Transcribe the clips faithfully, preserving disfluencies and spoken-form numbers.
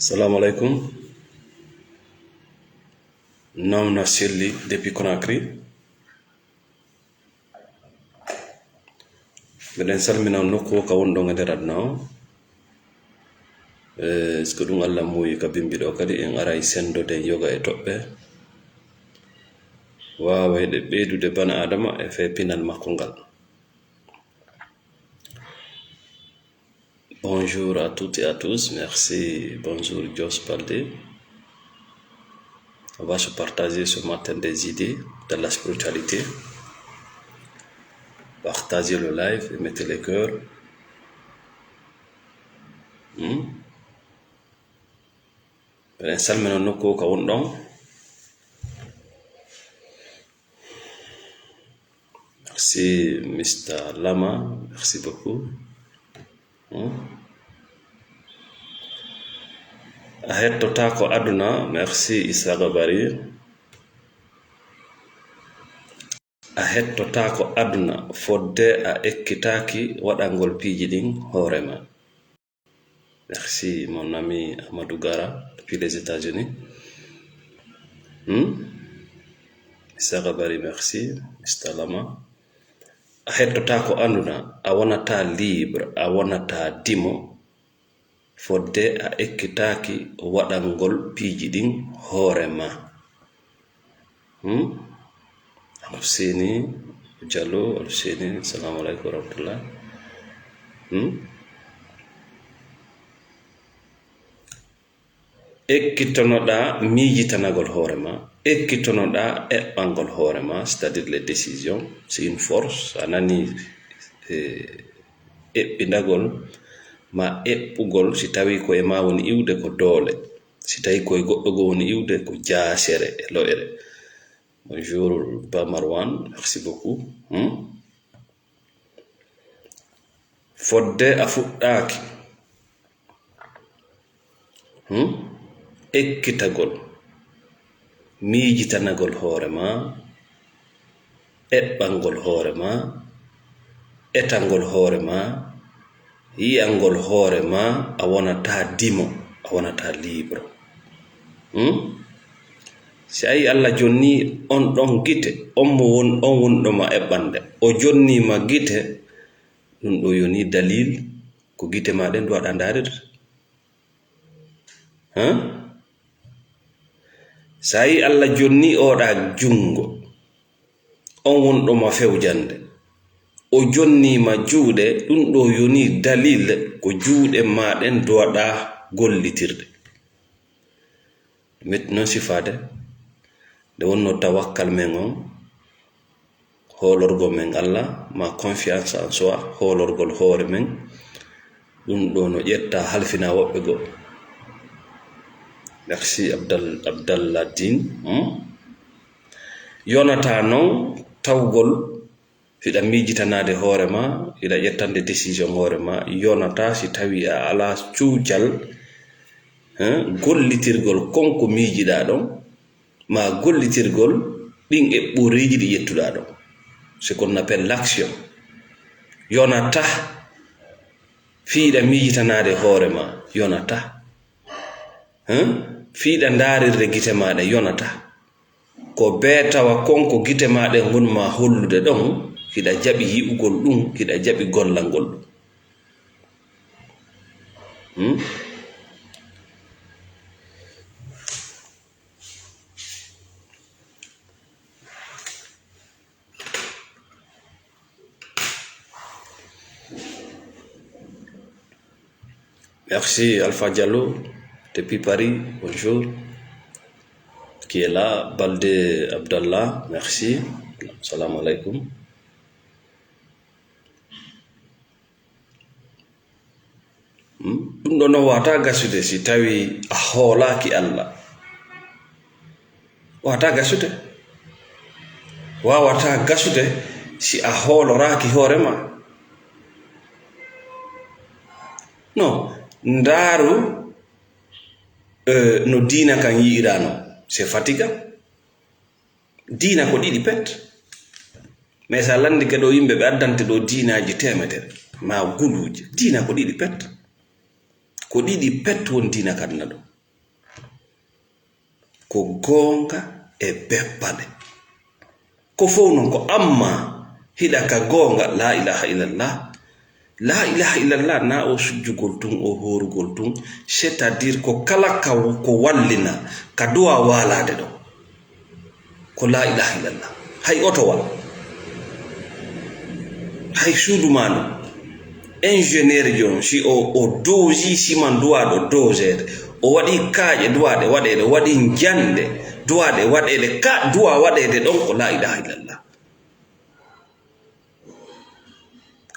Assalamu alaikum. Nawna Selli depuis Conakry. Mbiɗen salmina on nokku o ka wonɗon e nder aduna o. Eh, est-ce que ɗum Allah muuyi ka bimbi ɗo kadi en aray sendoden yoga e toɓɓe? Waawayɗe ɓeydude bana Adama e fee pinal makko ngal. Bonjour à toutes et à tous. Merci. Bonjour, Joss Baldé. On va se partager ce matin des idées dans la spiritualité. Partagez le live et mettez les cœurs. Hmm? Eɗen salmina nokku o ka wonɗon. Merci, Mister Lama. Merci beaucoup. Hmm? A hettotaako aduna. Merci, Isaka Bari. A hettotaako aduna fodde a ekkitaaki waɗangol piiji ɗin hoore ma. Merci, mon ami Amadou Gara, depuis les États-Unis. Hmm? Isaka Bari, merci. Mister Lama. A hettotaako aduna, a wonataa libre, a wonataa dimo, fodde a ekkitaaki waɗangol piiji ɗin hoore ma. Hmm? Alfuseni Diallo, Alfuseni, assalamu alaikum warahmatullah. Hmm? Ekkitonoɗaa miijitanagol hoore ma, ekkitonoɗaa eɓɓangol hoore ma, c'est-à-dire les décisions, c'est une force. A nani, eh, eɓɓindagol ma eɓɓugol, si tawi ko e ma woni iwde, ko doole, si tawi ko e goɗɗo goo woni iwde, ko jaasere e lo'ere. Bonjour, Ba Marwan, merci beaucoup. Hmm? Fodde a fuɗɗaaki. Hmm? Ekkitagol, miijitanagol hoore ma, eɓɓangol hoore ma, etangol hoore ma, yi'angol hoore ma, a wonataa dimo, a wonataa libre. Hmm? Si a yi Allah jonni on ɗon gite, on mo won, on wonɗo ma eɓɓande, o jonni ma gite, ɗum ɗo yoni dalil ko gite ma ɗen duwaɗa ndarirde. Huh? Sa yi Allah jonni oɗa jungo, on wonɗo ma fewjande, o jonni ma juuɗe, ɗum ɗo yoni dalil ko juuɗe ma ɗen duwaɗa gollitirde. Metti noon sifaade nde wonno tawakkal men on, hoolorgo men Allah, ma confiance en soi, hoolorgol hoore men. Ɗum ɗo no ƴetta halfina woɓɓe goo. Merci Abdal-, Abdallah Din. Hmm? Yonata noon tawgol hiɗa miijitanaade hoore ma, hiɗa ƴettande décision hoore ma, yonata si tawi a alaa cuucal, hein, gollitirgol kon ko miijiɗaa ɗon, ma gollitirgol ɗin eɓɓoreeji ɗi ƴettuɗaa ɗon. C'est qu'on appelle l'action. Yonata fii hiɗa miijitanaade hoore ma, yonata. Hein? Fii hiɗa ndaarirde gite maaɗa, yonata. Ko bee tawa kon ko gite maa ɗen ngon maa hollude ɗon, hiɗa jaɓi yi'ugol ɗum, hiɗa jaɓi gollangol ɗum. Hmm? Merci, Alpha Diallo, depuis Paris, bonjour. Qui est là, Balde Abdallah, merci. Salam alaikum. Hmm? Ɗum ɗo noon wata gasude si tawi a hoolaaki Allah. Wata gasude. Wawata gasude si a hooloraaki hoore ma. No, ndaaru, eh, no diina kan yi'irano. C'est fatigant. Diina ko ɗiɗi pet. Mais sa landike ɗo yimɓe ɓe addante ɗo diinaaji teemedere, ma guluuje. Diina ko ɗiɗi pet. Ko ɗiɗi pet woni diina ka aduna ɗo. ko goonga e beppale. Ko fof noon ko amma hiɗa ka goonga, la ilaha illallah. La ilaha illallah na o sujjugol tun, o hoorugol tun, c'est-à-dire ko kala ka, ko wallina ka duwa waalaade ɗon. Ko la ilaha illallah. Hay oto wala. Hay suudu maa ndun. Ingénieur jon, si o, o doosi siman duwaaɗo dooseede, o waɗi kaaƴe duwaaɗe waɗeede, o waɗi njande duwaaɗe waɗeede, ka duwa waɗeede ɗon ko la ilaha illallah.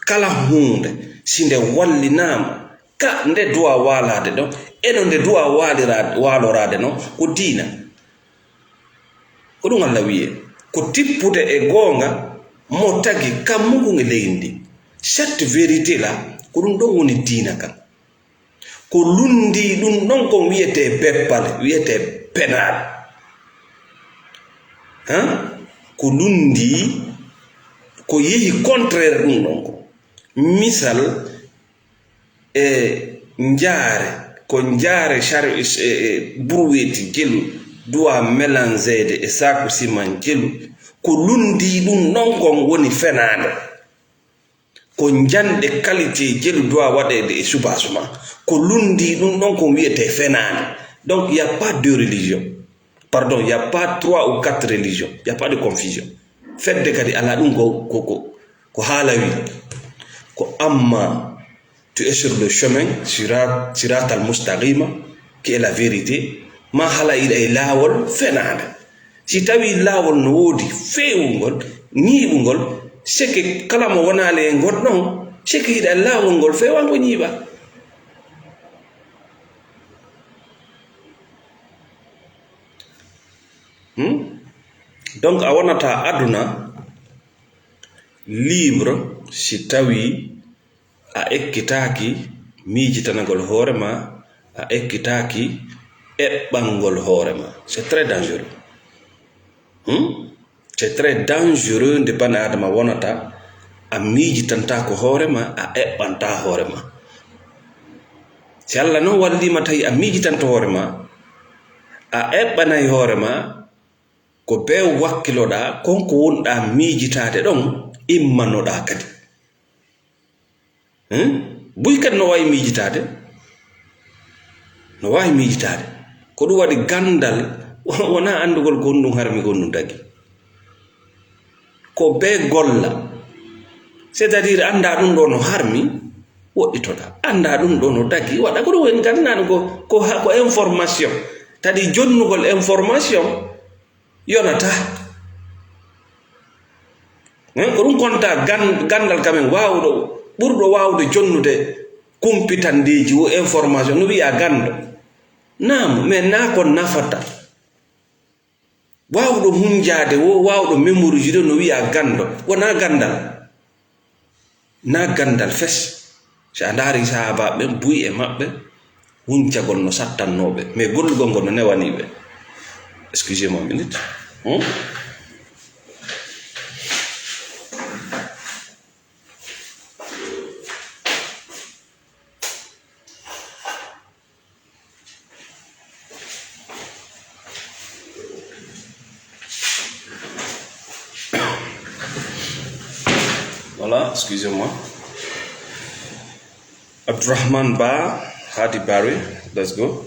Kala huunde, si nde wallinaama, ka nde duwa waalaade ɗon, e no nde duwa waalira-, waaloraade non, ko diina. Ko ɗum Allah wi'e, ko tippude e goonga mo tagi kammu ngun e leydi ndin. Cette vérité là, ko ɗum ɗon woni diina kan. Ko lunndii ɗum ɗon kon wi'etee beppale, wi'etee penaale. Han? Ko lunndii, ko yehi contraire ɗum ɗon kon. Misal, e njaare, ko njaare char-, e, e, brouette jelu, duwa mélangeede e saaku siman jelu, ko lunndii ɗum ɗon kon woni fenaande. Ko njanɗe qualité jelu duwa waɗeede e subasuma, ko lunndii ɗum ɗon kon wi'etee fenaande. Donc, il y a pas de religion. Pardon, il y a pas trois ou quatre religions. Il y a pas de confusion. Fedde kadi alaa, ɗum ko, ko, ko, ko haala wi. Ko amma tu es sur le chemin, sirat, sirat al mustaqima, qui est la vérité, ma hala hiɗa e laawol fenaande. Si tawii laawol no woodi feewungol, ñiiɓungol, seke kala mo wonaali e ngol ɗon, seke hiɗa e laawol ngol feewango ñiiɓa. Hmm? Donc, a wonata aduna libre si tawii a ekkitaaki miijitanagol hoore ma, a ekkitaaki eɓɓangol hoore ma. C'est très dangereux. Hmm? C'est très dangereux nde bani Adama wonata a miijitantaako hoore ma, a eɓɓantaa hoore ma. Si Allah non walliima tawi a miijitanto hoore ma, a eɓɓanay hoore ma, ko bee wakkiloɗaa, kon ko wonɗaa miijitaade ɗon, immanoɗaa kadi. Hein? Buy kadi no waawi miijitaade. No waawi miijitaade. Ko ɗum waɗi ganndal, wonaa anndugol ko honɗum harmi, ko honɗum tagi. Ko bee golla. C'est-à-dire, anndaa ɗum ɗo no harmi, woɗɗitoɗaa. Anndaa ɗum ɗo no tagi, waɗa ko ɗum en ganndano ko, ko ha-, ko information. Kadi jonnugol information, yonataa. Hein, ko ɗum konta gan-, ganndal kamen waawuɗo, ɓurɗo waawde jonnude kumpitandeeji o information, no wi'a ganndo. Naamu, mais naa ko nafata. Waawuɗo hunjaade wo, waawuɗo mémoriser ɗo no wi'a ganndo. Wonaa ganndal. Na ganndal fes. Si a ndaarii sahaabaaɓe ɓen, buy e maɓɓe, hunjagol no sattannoo ɓe, mais gollugol ngol no newanii ɓe. Excusez-moi une minute. Hmm? Voilà, excusez-moi. Abdourahmane Ba, Hadi Bari, let's go.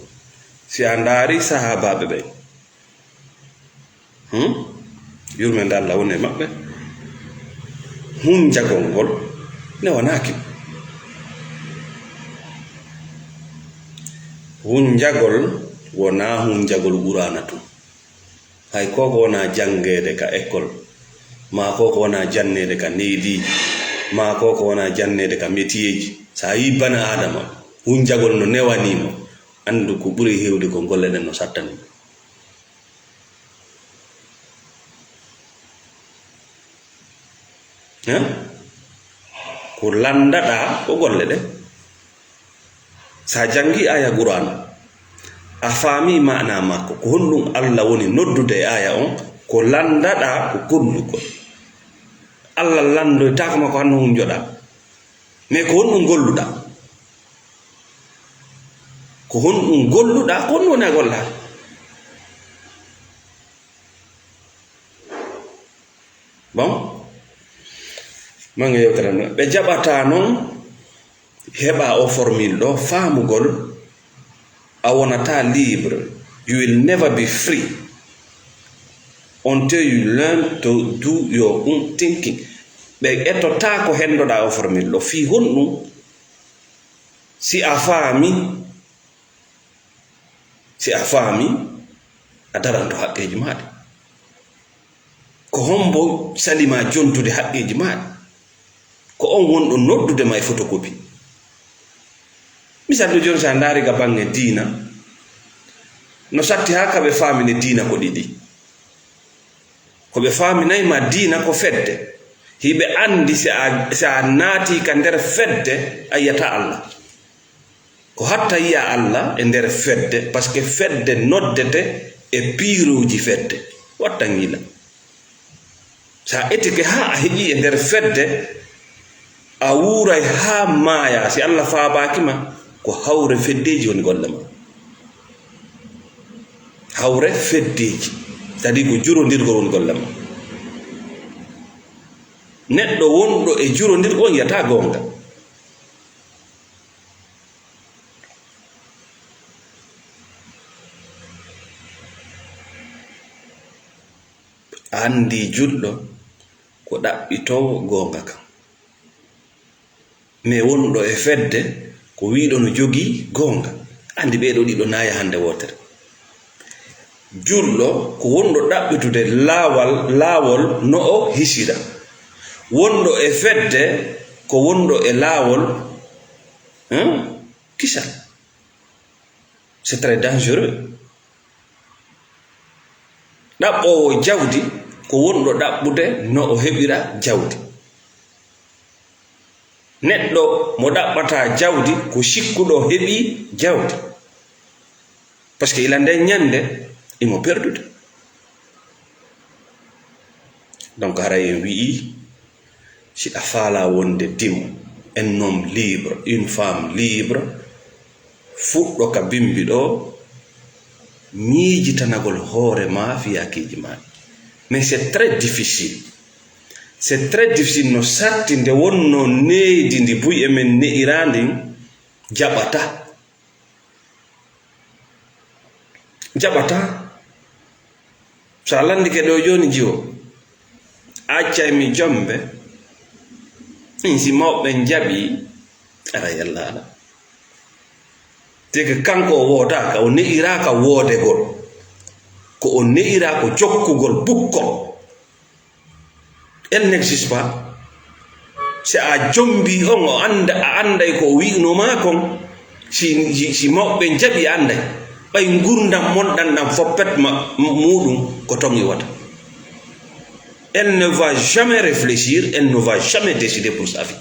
Si a ndaari sahaabaaɓe ɓen, hmm? Yurmeende Allah woni e maɓɓe. Hunjagol ngol newanaaki. Hunjagol wonaa hunjagol Quraana tun. Hay ko ko wonaa janngeede ka école, maa ko ko wonaa janneede ka neydiiji, maa ko ko wonaa janneede ka métierji. So a yii bani Aadama, hunjagol no newanii mo, anndu ko ɓuri heewde ko golle ɗen no sattani mo. Hein? Ko lanndaɗaa ko golle ɗen. So a janngii aaya Qur'aana, a faamii maanaa makko, ko honɗum Allah woni noddude e aaya on, ko lanndaɗaa ko gollugol. Allah lanndoytaako ma ko honno hunjoɗaa. Mais ko honɗum golluɗaa? Ko honɗum golluɗaa? Ko honɗum woni a gollaaki? Bon, manga yewtere no ɓe jaɓata noon heɓa o formule ɗo faamugol a wonata libre. You will never be free until you learn to do your own thinking. Ɓe etota ko hendoɗa o formule ɗo fii honɗum? Si a faami, si a faami, a daranto haqqeeji maaɗi. Ko hombo salima jontude haqqeeji maaɗi? Ko on wonɗo noddude ma e photocopie. Misal ɗo jooni, so a ndaari ga baŋŋe diina, no satti haa ka ɓe faamine diina ko ɗiɗi. Ko ɓe faaminay ma diina ko fedde. Hiɓe anndi si a, si a naati ka nder fedde, a yiyata Allah. Ko hatta yiya Allah e nder fedde, parce que fedde noddete e piiruuji fedde. Watta ngiila. Sa etike haa a heƴi e nder fedde, a wuuray haa maaya. Si Allah faabaaki ma, ko hawre feddeeji woni golle ma. Hawre feddeeji, c'est-à-dire ko jurondirgol woni golle ma. Neɗɗo wonɗo e jurondirgol on yiyata goonga. A anndi julɗo ko ɗaɓɓitoowo goonga kan. Mais wonɗo e fedde ko wiiɗo no jogii goonga. Anndi ɓee ɗoo ɗiɗo naaya hannde wootere. Julɗo ko wonɗo ɗaɓɓitude laawal, laawol no o hisira. Wonɗo e fedde ko wonɗo e laawol, hein, kisal. C'est très dangereux. Ɗaɓɓoowo jawdi ko wonɗo ɗaɓɓude no o heɓira jawdi. Neɗɗo mo ɗaɓɓata jawdi ko sikkuɗo heɓi jawdi. Parce que ila nden ñannde, imo perdude. Donc, haray en wi'i, si a faala wonde dimo, un homme libre, une femme libre, fuɗɗo ka bimbi ɗo, miijitanagol hoore ma fiyakiiji ma. Mais c'est très difficile. C'est très difficile. No satti nde wonno neydi ndi buy e men ne'ira ndin jaɓata. Jaɓata. So a landike ɗo jooni jiwo, accay mi jombe, min si mawɓe jaɓi, ara yalla ala. Teke kanko o woodaaka, o ne'iraaka woodegol. Ko o ne'ira ko jokkugol bukkol. Elle n'existe pas. Si a jombi on, o anda, a anday ko o wi'no ma kon, si, si, si mawɓe jaɓi, a anday. Ɓay ngurdam mon ɗan ɗan foppet ma, muɗum ko ton iwata. Elle ne va jamais réfléchir, elle ne va jamais décider pour sa vie.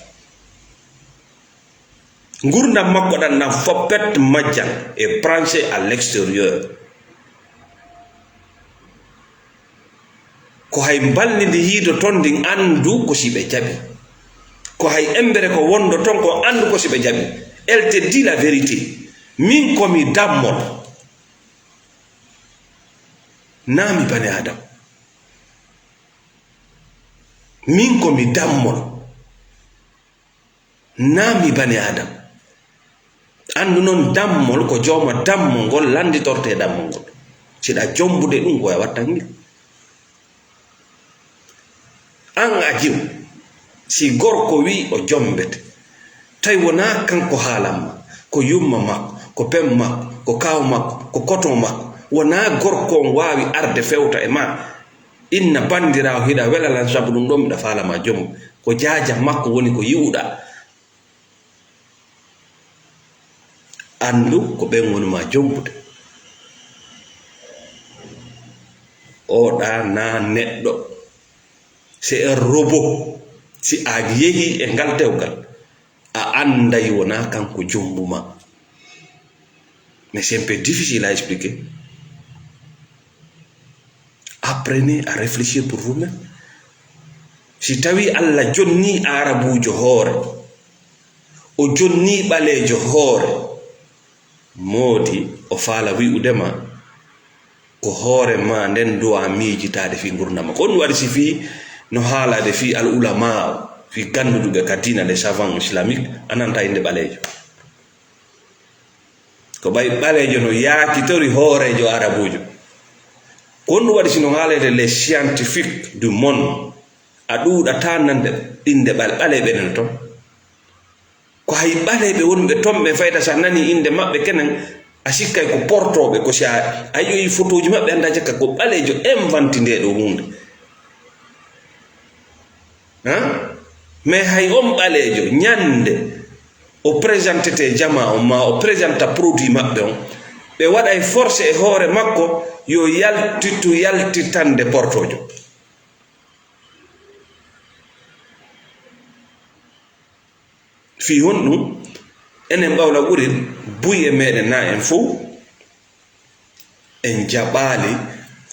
Ngurdam makko ɗan ɗan foppet majjan e branché à l'extérieur. Ko hay mbalndi ndi yiido ton ndin anndu ko si ɓe jaɓi. Ko hay embere ko wondo ton ko anndu ko si ɓe jaɓi. Elle te dit la vérité. Min ko mi dammol. Naa mi bani Adam. Min ko mi dammol. Naa mi bani Adam. Anndu non dammol ko jooma dammol ngol lannditorte dammol ngol. Siɗa jombude ɗum ko a watta ngil. An a jiw, si gorko wi o jombete, tawi wonaa kanko haalan ma, ko yumma makko, ko ben makko, ko kaaw makko, ko koton makko, wonaa gorko on waawi arde fewta e ma, inna banndiraawo hiɗa wela lan sabu ɗum ɗon miɗa faala ma jombu, ko jaaja makko woni ko yi'uɗaa. Anndu ko ɓen woni ma jombude. Oɗa na neɗɗo. C'est un robot. Si a yehi e ngal dewgal, a annday wona kanko jombu ma. Mais c'est un peu difficile à expliquer. Apprenez à réfléchir pour vous-même. Si tawi Allah jonni Arabuujo hoore, o jonni ɓaleejo hoore, moodi o faala wi'ude ma, ko hoore ma nden duwa miijitaade fii ngurndan ma. Ko ɗum waɗi si fii No haalaade fii al ulama o, fii gannduɗuɓe ka diina, les savants islamiques, a nanta innde ɓaleejo. Ko ɓay ɓaleejo no yaakitori hooreejo arabuujo. Ko honɗum waɗi si no haaleede les scientifiques du monde, a ɗuuɗataa nande innde ɓal-, ɓaleeɓe ɓen ton? Ko hay ɓaleeɓe wonɓe ton ɓe fayda, sa nani innde maɓɓe kenen, a sikkay ko portooɓe, ko si a, a yi'oyi fotooji maɓɓe, annda jakka ko ɓaleejo inventi ndee ɗoo huunde. Hein? Mais hay on ɓaleejo, ñande o présentete jamaa on, ma o présenta produit maɓɓe on, ɓe waɗay forcé e hoore makko yo yaltitu yaltitande portoojo. Fii honɗum? Enen ɓawla ɓuri buy e meɗen na en fow, en jaɓaali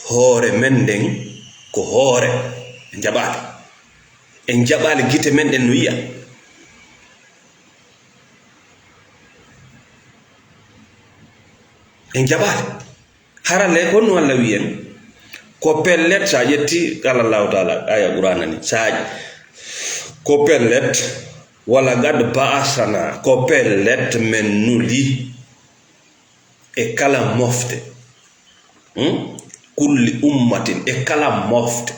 hoore men nden ko hoore. En jaɓaali. En jaɓaali gite men ɗen no yi'a. En jaɓaali. Hara le ko honɗum Alla wi'i en? Ko pellet, sa ƴetti qala Allahu taala, aya Qur'ana ni, sa, ko pellet, wala gad ba'asana, ko pellet men nuli e kala mofte. Hmm? Kulli ummatin, e kala mofte.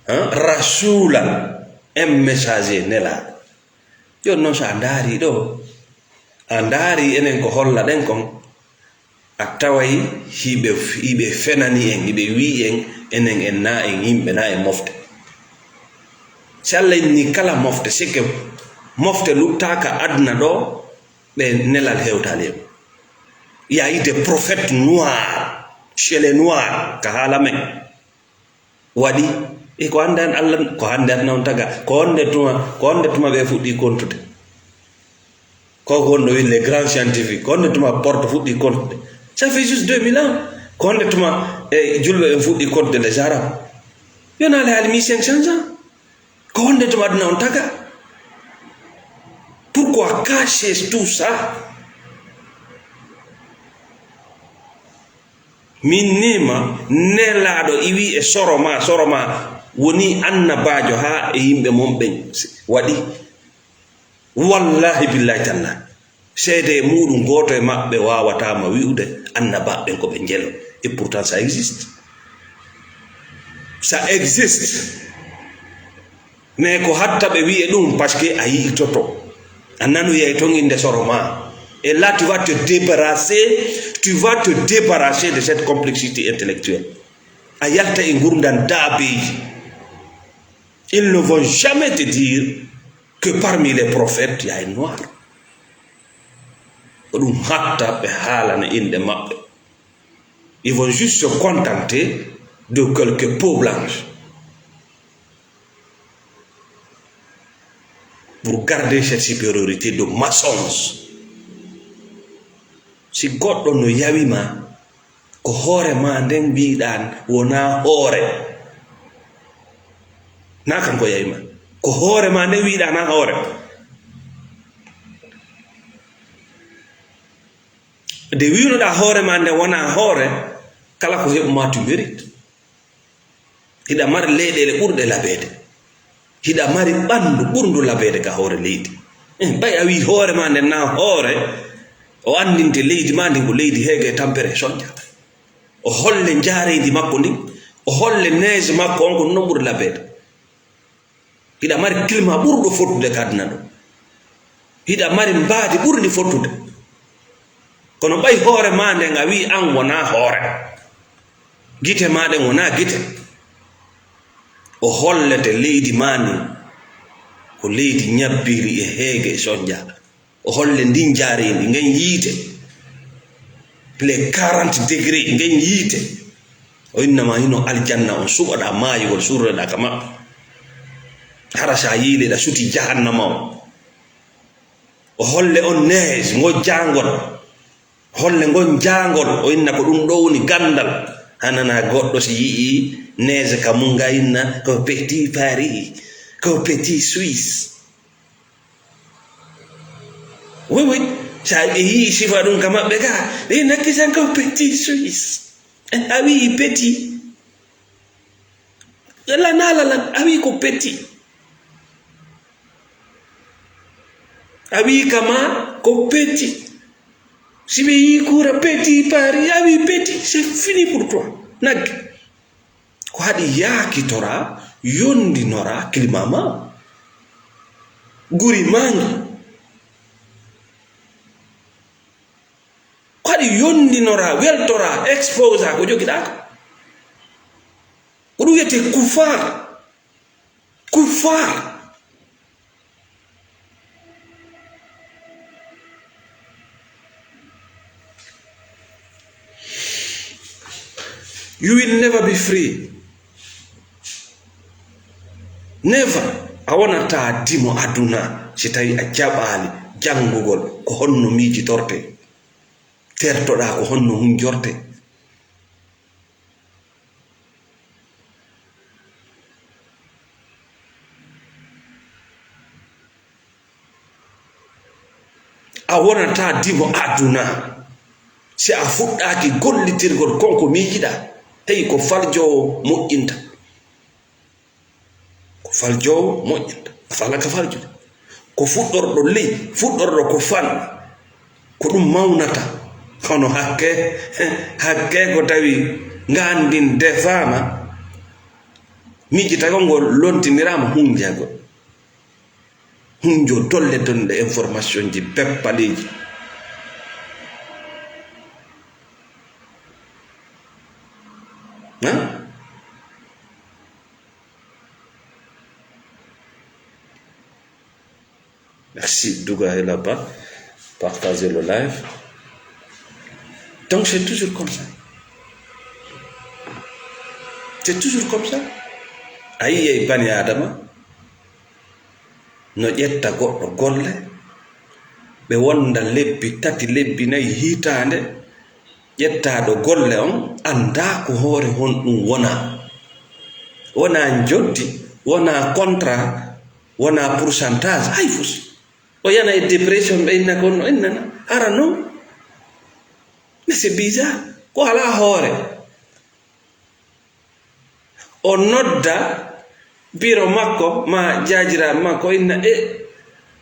Hein? Rasulan, en messager nelaaɗo. Jooni non, so a ndaari ɗoo, a ndaari enen ko hollaɗen kon, a taway hiɓe, hiɓe fenani en, hiɓe wi'i en, enen en na en yimɓe, na en mofte. Si Alla inni kala mofte, c'est que mofte luttaaka aduna ɗoo, ɓe nelal hewtaali en. Il y a eu des prophètes noirs chez les noirs, ka haala men. Waɗi, e ko hannde an Allah, ko hannde aduna on taga, ko honde tuma, ko honde tuma ɓe fuɗɗi kontude? Ko ko wonno wiide les grands scientifiques, ko honde tuma porte fuɗɗi kontude? Ça fait juste deux mille ans. Ko honde tuma, e, julɓe ɓen fuɗɗi kontude les arabes? Yo na les mille cinq cents ans. Ko honde tuma aduna on taga? Pourquoi cacher tout ça? Min nii ma, nelaaɗo iwi e soro ma, soro ma woni annabaajo haa e yimɓe mon ɓen waɗi. Wallaahi billaahi tallaahi. Seede e muuɗum gooto e maɓɓe waawataa ma wi'ude annabaaɓe ɓen ko ɓe njelo. Et pourtant ça existe. Ça existe. Mais ko hatta ɓe wi'e ɗum, parce que a yi'itoto. A nanoyay ton innde soro ma. Et là, tu vas te débarrasser, tu vas te débarrasser de cette complexité intellectuelle. A yalta e ngurndan daabeeji. Ils ne vont jamais te dire que parmi les prophètes, il y a un noir. Ko ɗum hatta ɓe haalana innde maɓɓe. Ils vont juste se contenter de quelques peaux blanches pour garder cette supériorité de maçons. Si goɗɗo no yawi ma, ko hoore ma nden wiɗan wona hoore. Na kanko yawi ma. Ko hoore ma nden wiɗan na hoore. Nde wi'unoɗaa hoore ma nde wonaa hoore, kala ko heɓu ma tu mérite. Hiɗa mari leyɗeele ɓurɗe labeede. Hiɗa mari ɓanndu ɓurndu labeede ka hoore leydi. Eh, ɓay a wii hoore ma nden na hoore, o anndinte leydi ma ndin ko leydi heege e tampere e sonja. O holle njaareendi makko ndin, o holle neige makko on ko non ɓuri labeede. Hiɗa mari climat ɓurɗo fottude ka aduna ɗo. Hiɗa mari mbaadi ɓurndi fottude. Kono ɓay hoore ma nden a wi'i an wonaa hoore. Gite ma ɗen wonaa gite. O hollete leydi ma ndin ko leydi ñabbiri e heege e sonja. O holle ndin njaareendi, ngen yiite. Les quarante degrés, ngen yiite. O innama hino aljanna on suɓaɗa maayugol surreɗa ka maɓɓe. Hara sa yiileɗa suti jahannama on. O holle on neige, ngol jaangol. Holle ngon jaangol, o inna ko ɗum ɗo woni gandal. Hanana goɗɗo si yi'i neige ka mun nga inna ko petit Paris, ko petit Suisse. Oui, oui. Sa ɓe yi'i sifa ɗum ka maɓɓe ga, ɓe nakki tan ko petit Suisse. Eh, a wi'i petit. Yalla naala lan, a wi ko petit. A wi kama ko petit. Si ɓe yi kura petit pari, a wi petit, c'est fini pour toi. Nagge. Ko haɗi yaakitora, yondinora climat ma. Guri mangi. Ko haɗi yondinora, weltora, exposa ko jogiɗa ko. Ko ɗum wiyete kufar. Kufar. You will never be free. Never. A wonata dimo aduna si tawi a jaɓaali janngugol ko honno miijitorte. Tertoɗaa ko honno hunjorte. A wonata dimo aduna si a fuɗɗaaki gollitirgol kon ko miijiɗaa. Hey, ko faljoowo moƴƴinta. Ko faljoowo moƴƴinta. A fala ka faljude. Ko fuɗɗorɗo ley, fuɗɗorɗo ko fan, ko ɗum mawnata. Kono hakke, hakke ko tawi ngandin defaama, miijitagol ngol lontiniraama hunjagol. Hunjo dolle dolle information ji, peppaleeji. Hein? Merci, Douga est là-bas. Partagez le live. Donc, c'est toujours comme ça. C'est toujours comme ça. A yiyay bani Adama no ƴetta goɗɗo golle, ɓe wonda lebbi tati, lebbi nayi, hitaande, ƴettaaɗo golle on anndaa ko hoore honɗum wona. Wona njoddi, wona contrat, wona pourcentage, hay fus. O yana e dépression, ɓe inna ko no innana. Hara non. Mais c'est bizarre. Ko alaa hoore. O nodda biro makko, ma jaajiraaɓe makko, inna, "E,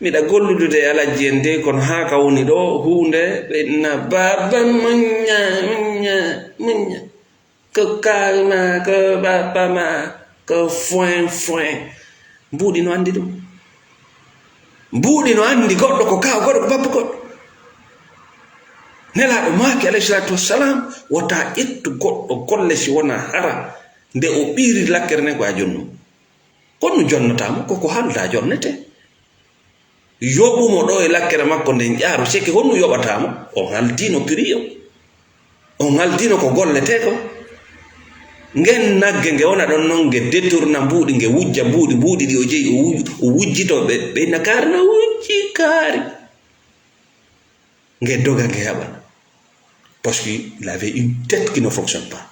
miɗa golludude e Alajji en de, kono haa ka woni ɗo huunde?" Ɓe inna, "Baaba, muñña, muñña, muñña. Ko kaaw ma, ko baaba ma, ko foin, foin." Mbuuɗi no anndi ɗum. Mbuuɗi no anndi goɗɗo ko kaaw goɗɗo ko bappu goɗɗo. Nelaaɗo maaki, alayhi salaatu wassalam, wota ƴettu goɗɗo golle si wona hara nde o ɓiiri lakkere nden ko a jonnu. Honno jonnata mo? Ko ko halda jonnete. Yoɓu mo ɗo e lakkere makko nden ƴaaru, seke honno yoɓata mo? On haldino piriyo. On haldino ko gollete ko. Ngen nagge nge wona ɗon non, nge détourna mbuuɗi, nge wujja mbuuɗi, mbuuɗi ɗi o jeyi, o wuj-, o wujjito ɓe, ɓe inna kaari no wujji kaari. Nge doga, nge haɓa. Parce qu'il avait une tête qui ne fonctionne pas.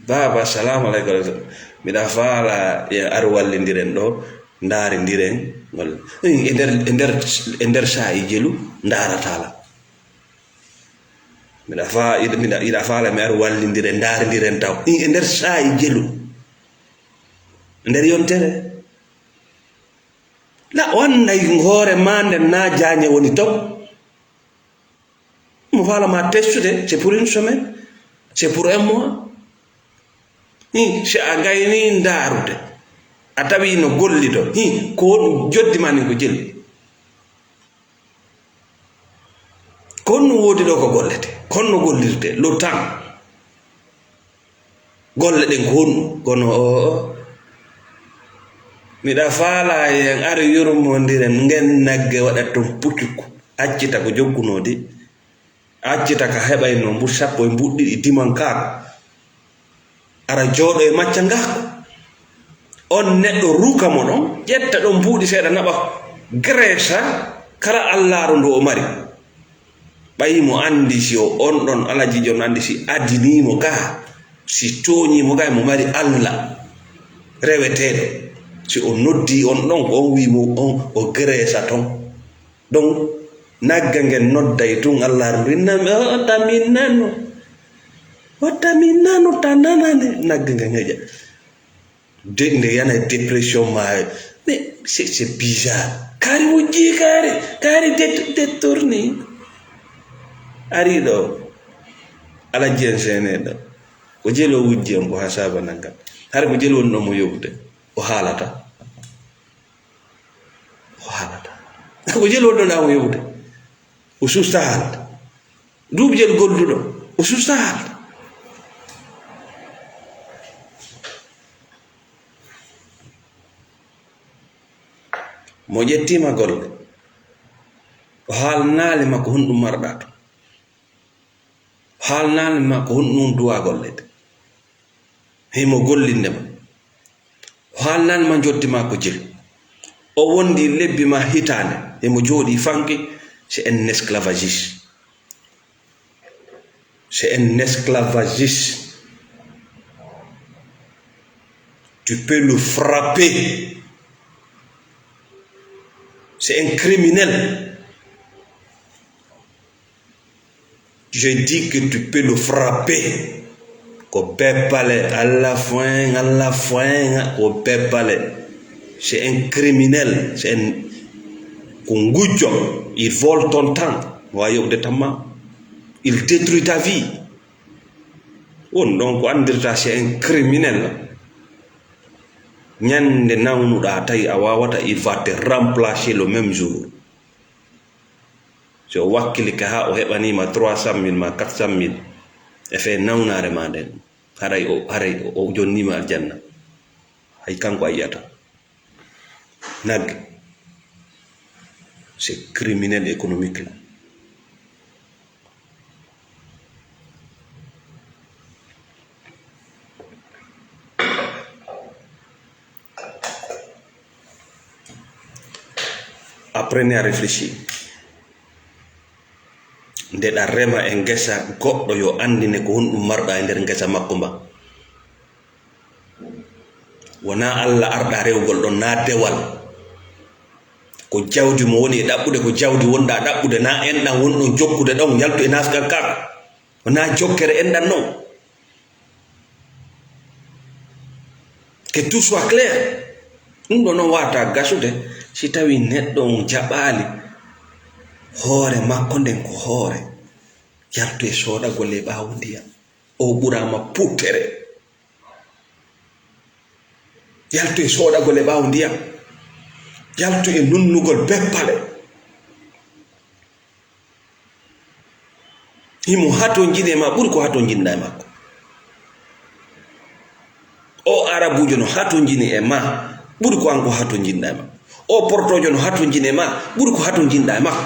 Baaba, salamu aleykum. Miɗa faala e ar wallindiren ɗo, ndaarindiren. Walla, e nder, e nder, e nder saa'i jelu, ndaarata lan. Miɗa fa-, iɗa, miɗa, iɗa faala mi ar wallindiren, ndaarindiren taw. E nder saa'i jelu. Nder yontere. La o annday hoore ma nden na jaañe woni taw. Mo faala ma testude, c'est pour une semaine, c'est pour un mois. Hi, si a gayni ndaarude, a tawi no golli to. Hi, ko won joddi ma nin ko jeli. Ko honno woodi ɗo ko gollete? Ko honno gollirte? Le temps. Golle ɗen ko honɗum? Kono o, o. Miɗa faala en ar yurmondiren ngen nagge waɗa ton pucukku. Accita ko jokkunoo de. Accita ka heɓayno mbu sappo e mbuɗɗiɗi dimankaako. Ara jooɗo e macca ngako. On neɗɗo ruka mo ɗon, ƴetta ɗon mbuuɗi seeɗa naɓa Gresa kala allaaru ndu o mari. Ɓayi mo anndi si o on ɗon alajijo no anndi si adinii mo gaa, si tooñii mo gaa, mo mari Alla reweteeɗo. Si o noddii on ɗon, ko on wii mo on o Gresa ton. Donc, nagge ngen nodday tun Alla ndu inna mi, o, o, tamin nanu. Watta mi nano ta nanane. Nagge nga ŋeƴa. De, nde yana dépression ma. Mais c'est, c'est bizarre. Kaari wujji kaari, kaari det-, détourné. Ari ɗo. Ala jiyan sene ɗo. Ko jelo wujji en ko ha saba nanga. Har ko jelo wonno mo yoɓude. O haalata. O haalata. Ko jelo wonno na mo yoɓude. O susta haalde. Duuɓi jelu golluɗo, o susta haalde. Mo ƴettiima golle, o haalnaali ma ko honɗum marɗa toon. O haalnaali ma ko honɗum duwa gollede. Himo gollinde ma. O haalnaali ma njotti ma ko jelu. O wondi lebbi ma hitaande. Himo jooɗi fanke, c'est un esclavagiste. C'est un esclavagiste. Tu peux le frapper. C'est un criminel. Je dis que tu peux le frapper. Ko beppale, Allah foin, Allah foin, ko beppale. C'est un criminel, c'est un, ko ngujjo. Il vole ton temps. Wa yoɓde tamma. Il détruit ta vie. Won ɗon ko anndirta c'est un criminel. Ñande nawnuɗa tawi a wawata, il va te remplacer le même jour. Si o wakkilike haa o heɓanima trois cent mille ma quatre cent mille, e fee nawnaare ma nden, haray o, haray o, o jonnima aljanna. Hay kanko a yiyata. Nagge, c'est criminel économique là. Apprenez à réfléchir. Nde ɗa rema e ngesa, goɗɗo yo anndine ko honɗum marɗa e nder ngesa makko mba. Wonaa Alla arɗa rewgol ɗon, naa dewal. Ko jawdi mo woni e ɗaɓɓude, ko jawdi wonɗa ɗaɓɓude, naa enɗan wonɗon jokkude ɗon, yaltu e naafgal kaa. Wonaa jokkere enɗan non. Que tout soit clair. Ɗum ɗo non wata gasude si tawi neɗɗo on jaɓaali hoore makko nden ko hoore. Yaltu e soodagol e ɓaawo ndiyam. O ɓuraama puttere. Yaltu e soodagol e ɓaawo ndiyam. Yaltu e nunnugol beppale. Himo hatonjini e ma ɓuri ko hatonjinɗa e makko. O arabujo no hatonjini e ma ɓuri ko an ko hatonjinɗa e makko. O portojo no hatonjini e ma ɓuri ko hatonjinɗa e makko.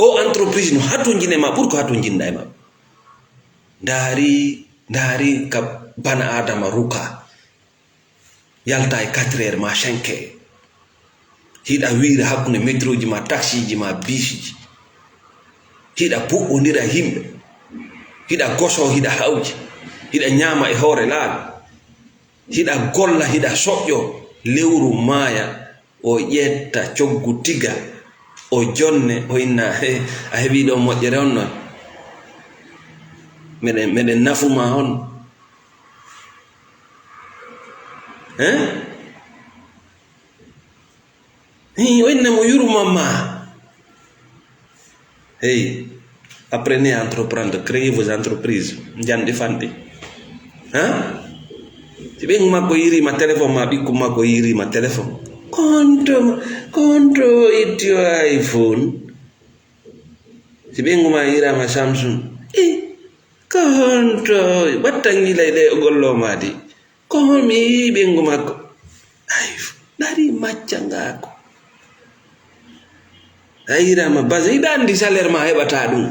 O entreprise no hatonjini e ma ɓuri ko hatonjinɗa e makko. Ndaari, ndaari ka bana Adama ruka. Yalta e quatre heures ma cinq heures. Hiɗa wiira hakkunde métroji ma, taxiji ma, bisiji. Hiɗa buɓɓondira yimɓe. Hiɗa goso, hiɗa hawji. Hiɗa ñaama e hoore laabi. Hiɗa golla, hiɗa soƴƴo. Lewru maaya, o ƴetta coggu tiga. O jonne, o inna, "He, a heɓi ɗo moƴƴere on non. Meɗen, meɗen nafu ma on." Hein? Hi, o inna mo yurmama. Hey, apprenez à entreprendre, créez vos entreprises. Njanɗi fanɗi. Hein? Si ɓen makko yirima téléphone ma, ɓikku makko yirima téléphone. Konto, konto itti o iPhone. Si ɓengu ma yirama Samsung. I, ko honto watta ngila e ɗe o gollo ma di? Ko hon mi yii ɓengu makko? Ay, ɗari macca ngako. A yirama base, hiɗa andi salaire ma heɓata ɗum.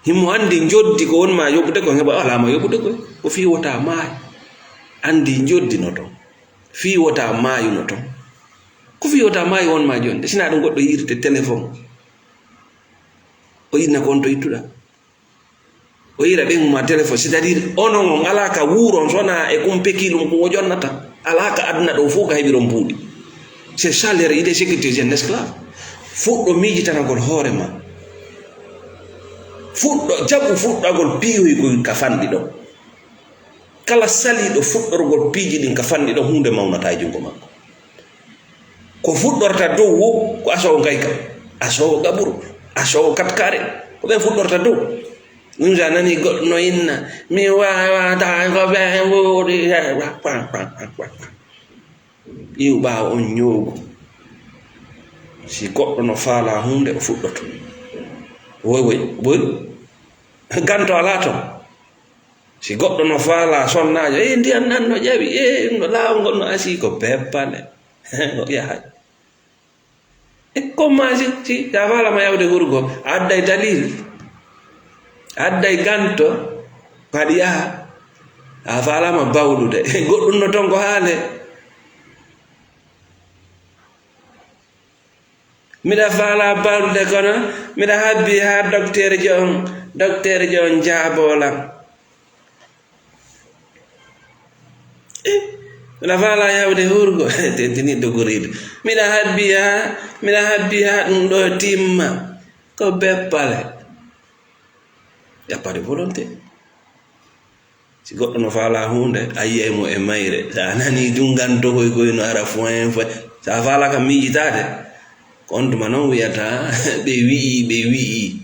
Himo andi njoddi ko won ma yoɓude ko heɓa, wala ma yoɓude ko. Ko fii wota maayi. Andi njoddi no ton. Fii wota maayu no ton. Ko fii wota maayu won ma jonde. Sina ɗum goɗɗo yirte téléphone. O inna ko on to ittuɗa. O yira ɓen ma téléphone. C'est-à-dire, onon on alaa ka wuuron sona e kum pekilum kun o jonnata. Alaa ka aduna ɗo fof ka heɓiron buuɗi. C'est ça leur idée, c'est que tu es un esclave. Fuɗɗo miijitanagol hoore ma. Fuɗɗo, jaɓu fuɗɗagol piihoy koy ka fanɗi ɗon. Kala saliiɗo fuɗɗorgol piiji ɗin ka fanɗi ɗon, huunde mawnataa e junngo makko. Ko fuɗɗorta dow wo, ko asoowo ngayka, asoowo gaburu, asoowo katkare. Ko ɓen fuɗɗorta dow. Ɗum si a nanii goɗɗo no inna, "Mi waawataa ko ɓe wuuri." Iw ɓaawo on ñoogu. Si goɗɗo no faalaa huunde, o fuɗɗoto. Woy, woy, woy. Ganto alaa ton. Si goɗɗo no faalaa sonnaajo, "Eh, ndiyam nan no ƴawi, eh, no laawol ngol no asii," ko beppale. O yahay. E ko maa si, si, si a faalaama yahude hurgo, a adday dalil, a adday ganto, ko haɗi yaha. A faalaama bawlude. Goɗɗum no ton ko haale. Miɗa faalaa bawlude, kono miɗa habbi haa dokteerjo on, dokteerjo on jaaboo lan. Eh, miɗa faalaa yahude hurgo, tentiniiɗo goriiɗo. Miɗa habbi haa, miɗa habbi haa ɗum ɗoo timma. Ko beppale. Y a pas de volonté. Si goɗɗo no faalaa huunde, a yi'ay mo e mayre. Si a nanii junnganto koy koy no ara foin, foin. Si a faalaa ka miijitaade, ko on tuma non wi'ata, "Ɓe wi'i, ɓe wi'i."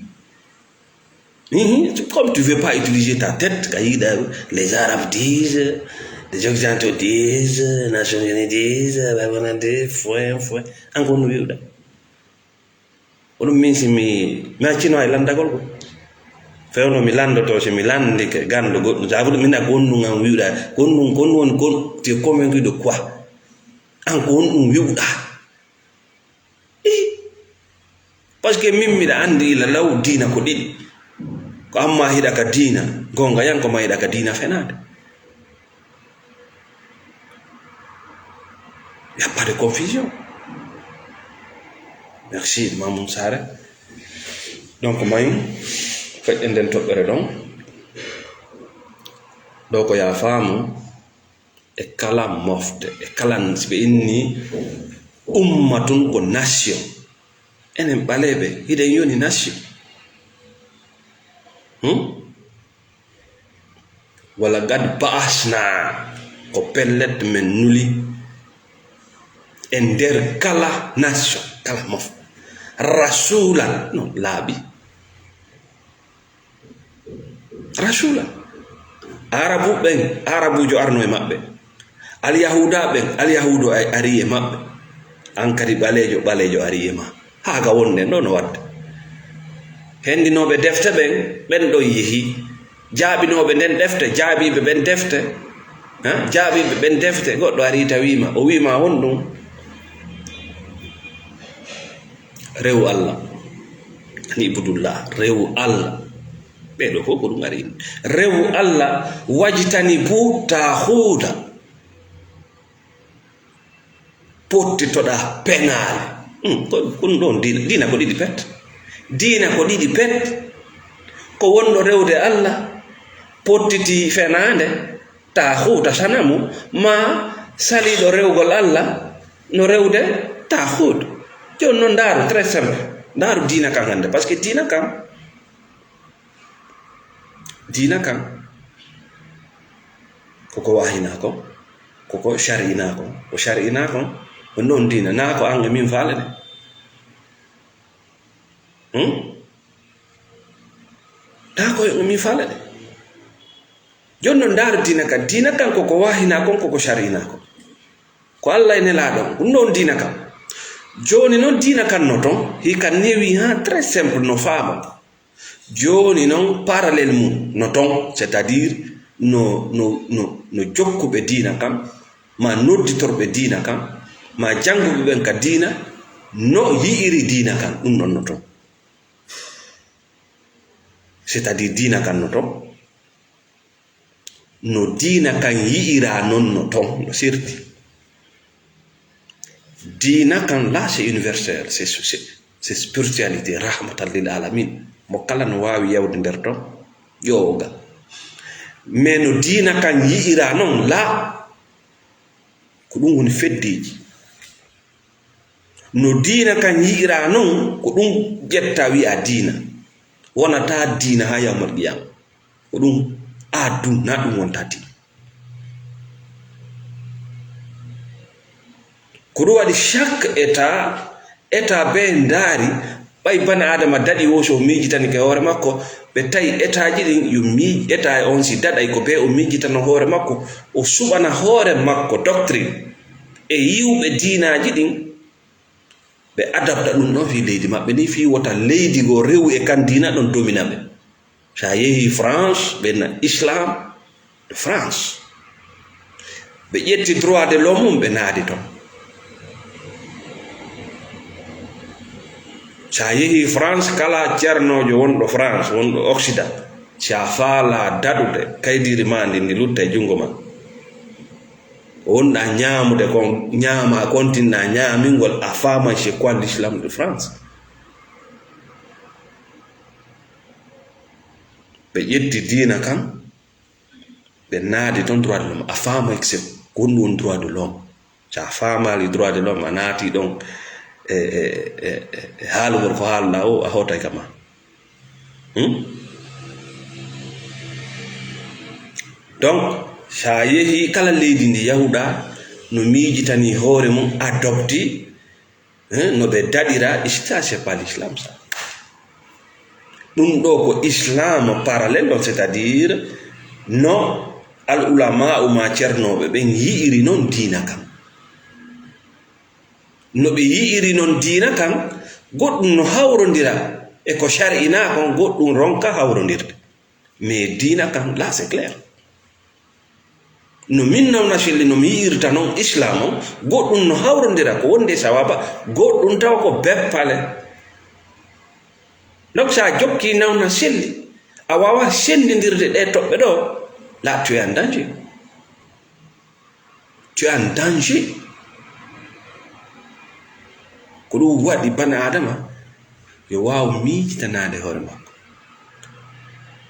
Mhm. Comme tu veux pas utiliser ta tête, ka yiɗa, les Arabes disent, les Occidentaux disent, Nations Unies disent, ben, on a dit, foin, foin. An ko honno wi'uɗa? Ko ɗum min si mi, mi accino e lanndagol ko. Fewno mi lanndoto, si mi lanndike ganndo goɗɗum. Sabu ɗum min a gonnun an wi'uɗa, gonnun, gonnun woni gon-, tu es convaincu de quoi? An ko honɗum wi'uɗa? Ih! Parce que min miɗa anndi ila law diina ko ɗiɗi. Ko amma hiɗa ka diina goonga yan, ko ma hiɗa ka diina fenaande. Y a pas de confusion. Merci, Mamoun Sare. Donc, mayu, feƴƴe nden toɓɓere ɗon. Ɗo ko ya faamu. E kala mofte, e kala, si ɓe inni umma tun ko nation. Enen ɓaleeɓe, hiɗen yoni nation. Hmm? Wala gad ba'asna, ko pellet men nuli e nder kala nation, kala mofte. Rasulan, no laaɓi. Rasulan. Arabu ɓen, Arabuujo arno e maɓɓe. Alyahuuda ɓen, Alyahuudo ay-, ari e maɓɓe. An kadi ɓaleejo, ɓaleejo ari e ma. Haa ga wonden ɗo no waɗde. Hendinooɓe defte ɓen, ɓen ɗon yehi. Jaaɓinooɓe nden defte, jaabiiɓe ɓen defte. Ha? Jaabiiɓe ɓen defte, goɗɗo ari tawi ma, o wi'i ma honɗum? Rewu Allah. Ani ibudullah, rewu Allah. Ɓee ɗoo fof ko ɗum ari. Rewu Allah, wajtanibu taaxuuda. Pottitoɗaa penaale. Hmm, ko, ko ɗum ɗoon diina, diina ko ɗiɗi pet. Diina ko ɗiɗi pet. Ko wonɗo rewde Allah, pottiti fenaande, taaxuuta sanamu, ma saliiɗo rewgol Allah, no rewde taaxuutu. Jooni noon ndaaru, très simple. Ndaaru diina kan hannde, parce que diina kan, diina kan, koko wahinaa kon, koko shari'inaa kon, ko shari'inaa kon, ko noon diina, naa ko an e min faale de. Hmm? Naa ko e min faale de. Jooni noon ndaaru diina kan, diina kan koko wahinaa kon, koko shari'inaa kon. Ko Allah e Nelaaɗo on, ɗum ɗoon diina kan. Jooni noon diina kan no toon, hii kan newi haa très simple no faama. Jooni noon parallèle mum no toon, c'est-à-dire no, no, no, no jokkuɓe diina kan, ma nodditorɓe diina kan, ma jannguɓe ɓen ka diina, no yi'iri diina kan, ɗum ɗoon no toon. C'est-à-dire diina kan no toon. No diina kan yi'iraa non no ton, no sirti. Diina kan la, c'est universel, c'est, c'est, c'est spiritualité, rahmatan lil alamin. Mo kala no waawi yawde nder ton, ƴooga. Mais no diina kan yi'iraa non, la, ko ɗum woni feddeeji. No diina kan yi'iraa non, ko ɗum ƴetta wi'a diina. Wonata diina haa yawmal qiyama. Ko ɗum aduna ɗum wonta diina. Ko ɗum waɗi chaque état, état be ndaari, ɓay bana Adama daɗi wo so o miijitanike hoore makko, ɓe tawi état ji ɗin yo miij-, état on si daɗay ko be o miijitano hoore makko, o suɓana hoore makko doctrine e yiwɓe diinaaji ɗin, ɓe adapta ɗum ɗon fii leydi maɓɓe ni, fii wota leydi goo rewu e kan diina ɗon domina ɓe. Sa yehi France, ɓe na Islam de France. Ɓe ƴetti droit de l'homme mum, ɓe naadi ton. Sa yehi France, kala ceernoojo wonɗo France, wonɗo Occident, si a faala daɗude, kaydiri ma ndi, ndi lutta e junngo ma. Ko wonɗa ñaamude kon, ñaama, kontinna ñaamingol, a faamay c'est quoi l'islam de France. Ɓe ƴetti diina kan, ɓe naadi ton droit de l'homme. A faamay c'est ko honɗum woni droit de l'homme. So a faamaali droit de l'homme, a naati ɗon e, e, e, e, e haalugol ko haalɗa o, a hootay ka ma. Hmm? Donc, sa yehi kala leydi ndi yahuɗa, no miijitani hoore mum, adopti, hein, no ɓe daɗira, ça, c'est pas l'islam, ça. Ɗum ɗo ko islam parallèle ɗon, c'est-à-dire no al ulama ma ceernooɓe ɓen yi'iri non diina kan. No ɓe yi'iri non diina kan, goɗɗum no hawrondira e ko shar'inaa kon, goɗɗum ronka hawrondirde. Mais diina kan, là, c'est clair. No min nawna selli, no mi yi'irta non islam on, goɗɗum no hawrondira ko wonde sawaba, goɗɗum tawa ko beppale. Donc, sa jokki nawna selli, a wawa senndindirde ɗe toɓɓe ɗo, là, tu es en danger. Tu es en danger. Ko ɗum waɗi bana Adama yo waaw miijitanaade hoore makko.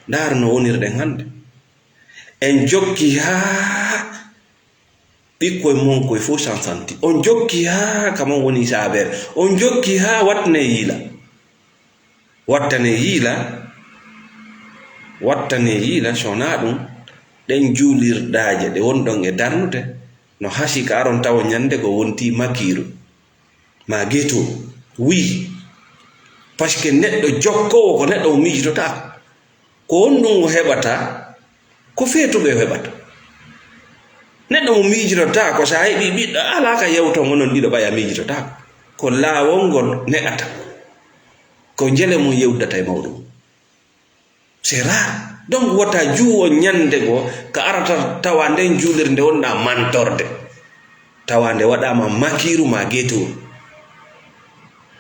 Ndaar no wonirɗen hannde. En jokki haa ɓikkoy mon koy fof sansanti. On jokki haa ka mon woni saabeere. On jokki haa wattane yiila. Wattane yiila, wattane yiila, so wonaa ɗum, ɗen juulirɗaaje ɗe wonɗon e darnude, no hasi ka aron tawo ñande go wonti makiiru, ma geto, wi. Parce que neɗɗo jokkoowo ko neɗɗo mo miijitotaako. Ko honɗum o heɓata? Ko feetuɓe o heɓata. Neɗɗo mo miijitotaako, so a heɓi ɓiɗɗo, alaa ka yewto ngonon ɗiɗo ɓay a miijitotaako. Ko laawol ngol ne'ata. Ko njele mum yewdata e mawɗo mum. C'est rare. Donc, wota juuwo ñande goo ka arata tawa nden juulirde wonɗa mantorde. Tawa nde waɗaama makiiru ma geetoru.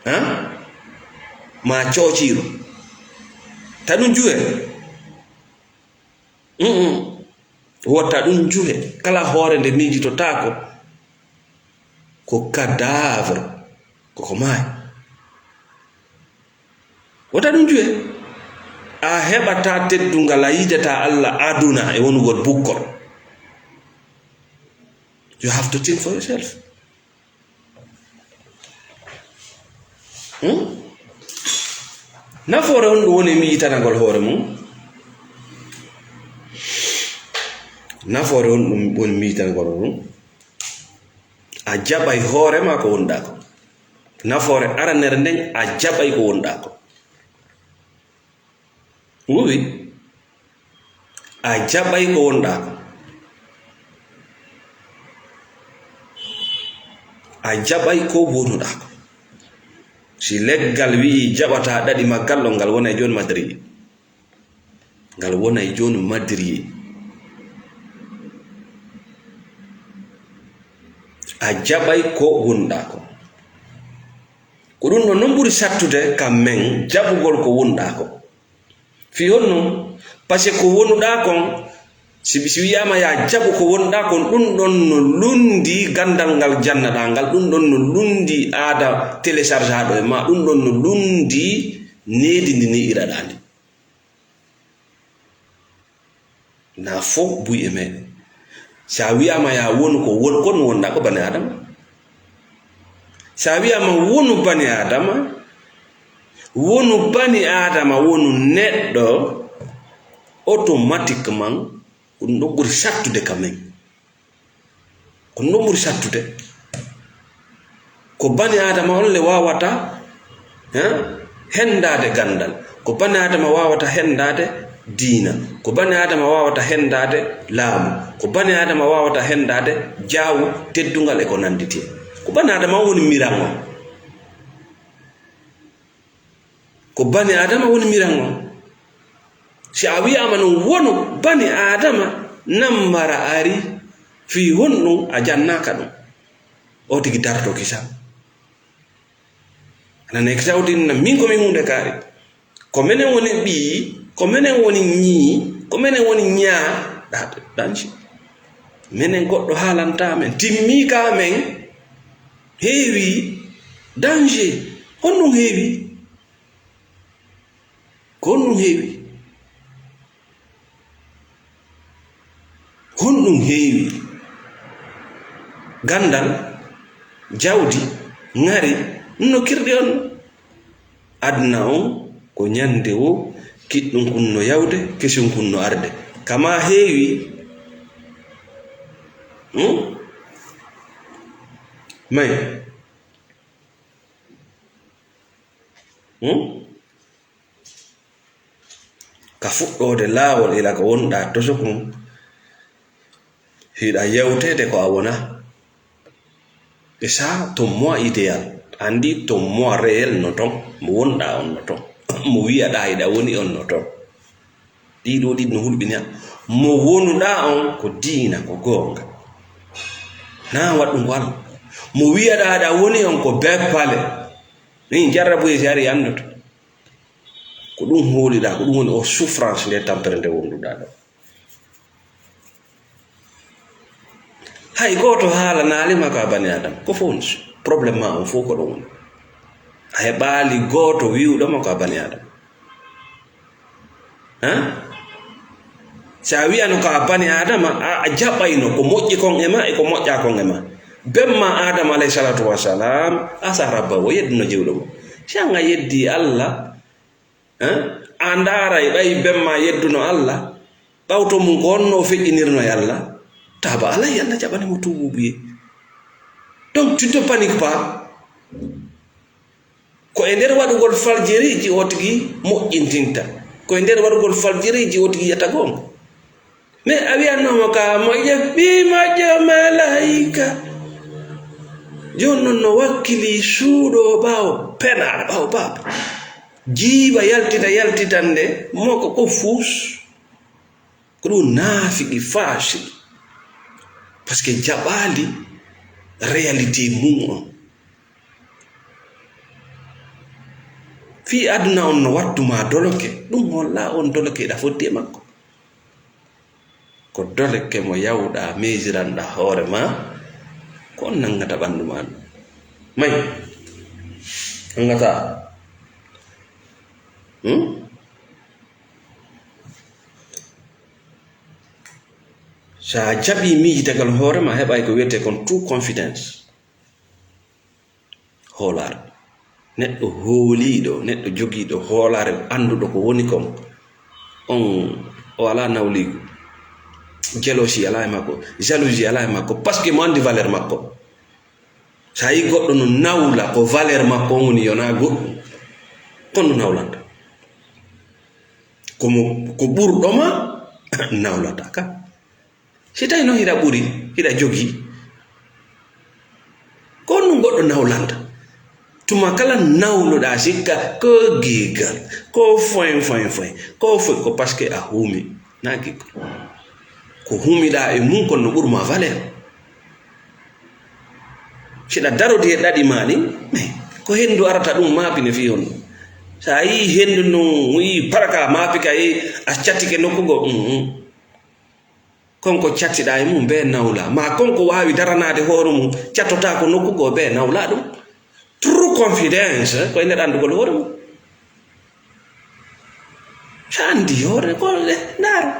Han? Ma coociiru. Ta ɗum juwe. Mm-mm. Wota ɗum juhe. Kala hoore nde miijitotaako, ko cadavre, koko maayi. Wota ɗum juhe. A heɓata teddungal, a yiidata Allah aduna e wonugol bukkol. You have to think for yourself. Hmm? Nafoore honɗum woni miijitanagol hoore mum? Nafoore honɗum woni miijitanagol hoore mum? A jaɓay hoore ma ko wonɗa ko. Nafoore aranere nden, a jaɓay ko wonɗa ko. Wi, a jaɓay ko wonɗa ko. A jaɓay ko wonuɗa ko. Si leggal wi'i jaɓata ɗaɗi maggal ɗon, ngal wonay jooni madriye. Ngal wonay jooni madriye. A jaɓay ko wonuɗa ko. Ko ɗum ɗon non ɓuri sattude kam men jaɓugol ko wonɗa ko. Fii honno? Parce que ko wonuɗa kon, si, si wi'aama ya jaɓu ko wonɗa kon, ɗum ɗon no lundi gandal ngal jannaɗa ngal, ɗum ɗon no lundi aada téléchargeaɗo e ma, ɗum ɗon no lundi needi ndi ne'iraɗa ndi. Na fof buy e meɗen. Sa wi'aama ya wonu ko won, kon wonɗa ko bani Adama. Sa wi'aama wonu bani Adama, Wonu bani Aadama, wonu neɗɗo, automatiquement, ko ɗum ɗon ɓuri sattude ka men. Ko ɗum ɗon ɓuri sattude. Ko bani Aadama on le waawata, eh, henndaade ganndal. Ko bani Aadama waawata henndaade diina. Ko bani Aadama waawata henndaade laamu. Ko bani Aadama waawata henndaade jaawu, teddungal e ko nannditi e. Ko bani Aadama on woni miran on. Ko bani Aadama woni miran on. Si a wi'aama non wonu bani Aadama, nan mara ari fii honɗun a jannaaka ɗun. O tigi darto kisa. Ana ne kisa o tinna min ko mi huunde kaari. Ko menen woni ɓii, ko menen woni ñii, ko menen woni ñaa. Ɗa, ɗanci. Menen goɗɗo haalanta men. Timmi ka men. Heewi. Danger. Honɗun heewi? Ko honɗun heewi? Honɗun heewi? Ganndal, jawdi, ŋari, no kirɗi on. Aduna on ko ñande wo, kiɗɗun kun no yawde, kesun kun no arde. Kama heewi. Hmm? May. Hmm? Ka fuɗɗoode laawol ila ko wonɗaa toso kun, hiɗa yewteede ko a wonaa. E saa ton moi idéal, anndi ton moi réel no ton, mo wonɗaa on no ton, mo wi'aɗaa hiɗa woni on no ton. Ɗii ɗoo ɗiɗi no hulɓina. Mo wonuɗaa on ko diina, ko goonga. Naa waɗɗun ko Alla. Mo wi'aɗaa hiɗa woni on ko beppale. Min jarrabu e si ari anndoto. Ko ɗun hooliɗaa, ko ɗun woni o souffrance nde tampere nde wonduɗaa ɗo. Hay gooto haalanaali ma ko a bani Aadama. Ko fof woni problème ma on fof ko ɗon woni. A heɓaali gooto wi'uɗo ma ko a bani Aadama. Hein? Si a wi'ano ko a bani Aadama, a, a jaɓayno ko moƴƴi kon e ma e ko moƴƴaa kon e ma. Ben ma Aadama alayhi salatu wa salam, asa rabba wo yedduno jewɗo mo. Si an a yeddi Allah, hein? A ndaaray ɓay ben ma yedduno Allah, ɓawto mun ko honno o feƴƴinirno e Allah, taaba alay Allah jaɓani mo tuubuubuye. Donc, tu ne te paniques pas. Ko e nder waɗugol faljeriiji o tigi moƴƴintinta. Ko e nder waɗugol faljeriiji o tigi yiyata goonga. Mais a wi'anno mo ka moƴƴa, ɓii moƴƴo malaayika. Jooni non no wakkili suuɗo ɓaawo pena, ɓaawo baaba. Jiiba yaltita, yaltitande mo ko, ko fuus. Ko ɗum naafiqi faasiqi. Parce que jaɓaali réalité mum on. Fii aduna on no wattu ma doloke, ɗum holla on doloke hiɗa fodde e makko. Ko doloke mo yawɗa, meesiranɗa hoore ma, ko on nangata ɓandu ma ɗum. May, nangata. Hmm? Sa jaɓi miijitagal hoore ma, heɓay ko wiyetee kon true confidence. Hoolaare. Neɗɗo hooliiɗo, neɗɗo jogiiɗo hoolaare, annduɗo ko woni kon, on o alaa nawliigu. Jealousy alaa e makko, jalousie alaa e makko, parce que mo anndi valeur makko. Sa yii goɗɗo no nawla ko valeur makko on woni, yonaa goɗɗum. Kono nawlanta. Ko mo, ko ɓurɗo ma nawlata ka. Si tawi noon hiɗa ɓuri, hiɗa jogii, ko honɗum goɗɗo nawlanta? Tuma kala nawluɗaa sikka ko giigal, ko foin, foin, foin, ko foin, ko parce que a huumi, na giggol. Ko huumiɗaa e mum kon no ɓuri ma valeur. Siɗa darodi e ɗaɗi ma ɗin, mais ko henndu arata ɗum maapine fii honɗum? Sa yii henndu ndun, yii paraka maapi ka, yii a cattike nokku goo, mm, mm. Kon ko cattiɗaa e mum, bee nawla. Maa kon ko waawi daranaade hoore mum, cattotaako nokku goo, bee nawla ɗum. True confidence, ko e nder anndugol hoore mum. Sa anndi hoore, ko le, ndaaru.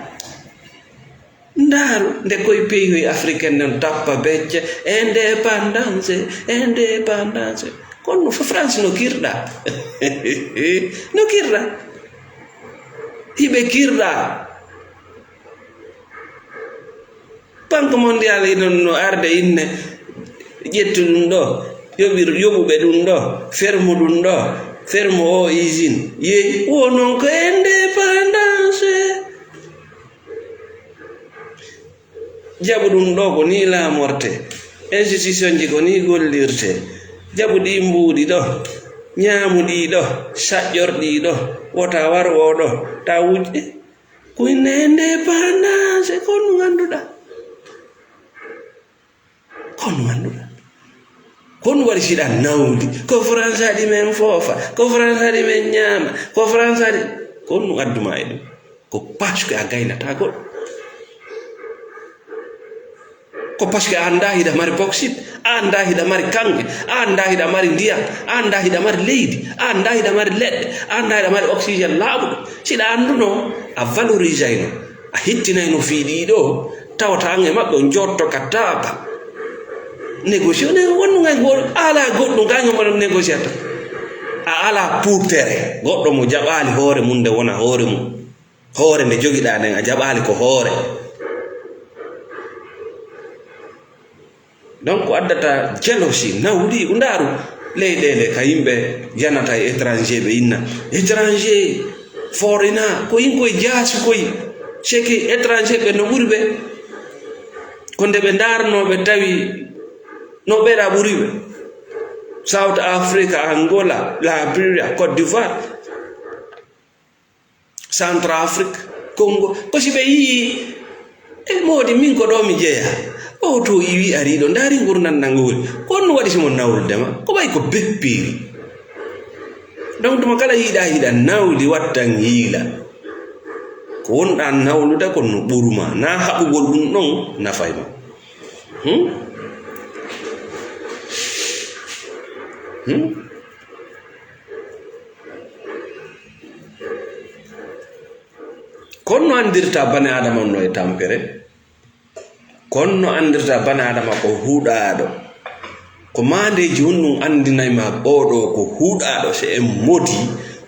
Ndaaru, nde koye pays africain non tappa becce, indépendance, indépendance. Kono France no kirɗa. No kirɗa. Hiɓe kirɗa. Banque mondiale inon no arde inne, ƴettu ɗum ɗo, yoɓir-, yoɓuɓe ɗum ɗo, fermu ɗum ɗo, fermu o usine. Yeeyi, wo non ko indépendance. Jaɓu ɗum ɗo ko ni laamorte. Institution ji ko ni gollirte. Jaɓu ɗi mbuuɗi ɗo, ñaamu ɗi ɗo, saƴƴor ɗi ɗo, wota war o ɗo, ta wuƴƴe. Ko inne indépendance, ko ɗum annduɗa. Ko ɗum annduɗa. Ko ɗum waɗi siɗa nawdi. Ko France haɗi men foofa. Ko France haɗi men ñaama. Ko France haɗi. Ko ɗum adduma e ɗum. Ko parce que a gaynata goɗɗo. Ko parce que a annda hiɗa mari bauxite, a annda hiɗa mari kanŋe, a annda hiɗa mari ndiyam, a annda hiɗa mari leydi, a annda hiɗa mari leɗɗe, a annda hiɗa mari oxygène laaɓuɗo. Siɗa annduno, a valorisayno, a hittinayno fii ɗii ɗoo, tawata an e maɓɓe on jotto ka taaba. Négocier, ne wonno ngan go-, a alaa goɗɗum, ngan on négociata. A alaa pour tere, goɗɗo mo jaɓaali hoore mum nde wona hoore mum. Hoore nde jogiɗaa nden, a jaɓaali ko hoore. Donc, ko addata jealousy, nawɗi, ko ndaaru leyɗeele ka yimɓe janata e étranger ɓe inna. Étranger, foreigner, ko yimɓe koye jaasi koye. C'est que étranger ɓe no ɓuri ɓe. Ko nde ɓe ndaarnoo ɓe tawi no ɓeɗa ɓuri ɓe. South Africa, Angola, Liberia, Côte d'Ivoire. Centrafrique, Congo, ko si ɓe yii, e moodi min ko ɗo mi jeya. O to iwi ari ɗo, ndaari ngurndan nango woni. Ko on waɗi si mo nawlude ma? Ko ɓay ko beppiiri. Donc, tuma kala yiɗa, yiɗa nawdi, wattan yiila. Ko wonɗa nawlude kon no ɓuruma. Na haɓugol ɗum ɗon nafay ma. Hmm? Hmm? Kon no anndirta bani Aadama on no e tampere. Kon no anndirta bani Aadama ko huɗaaɗo. Ko maandeeji honɗum anndinay ma oɗo ko huɗaaɗo, se en modi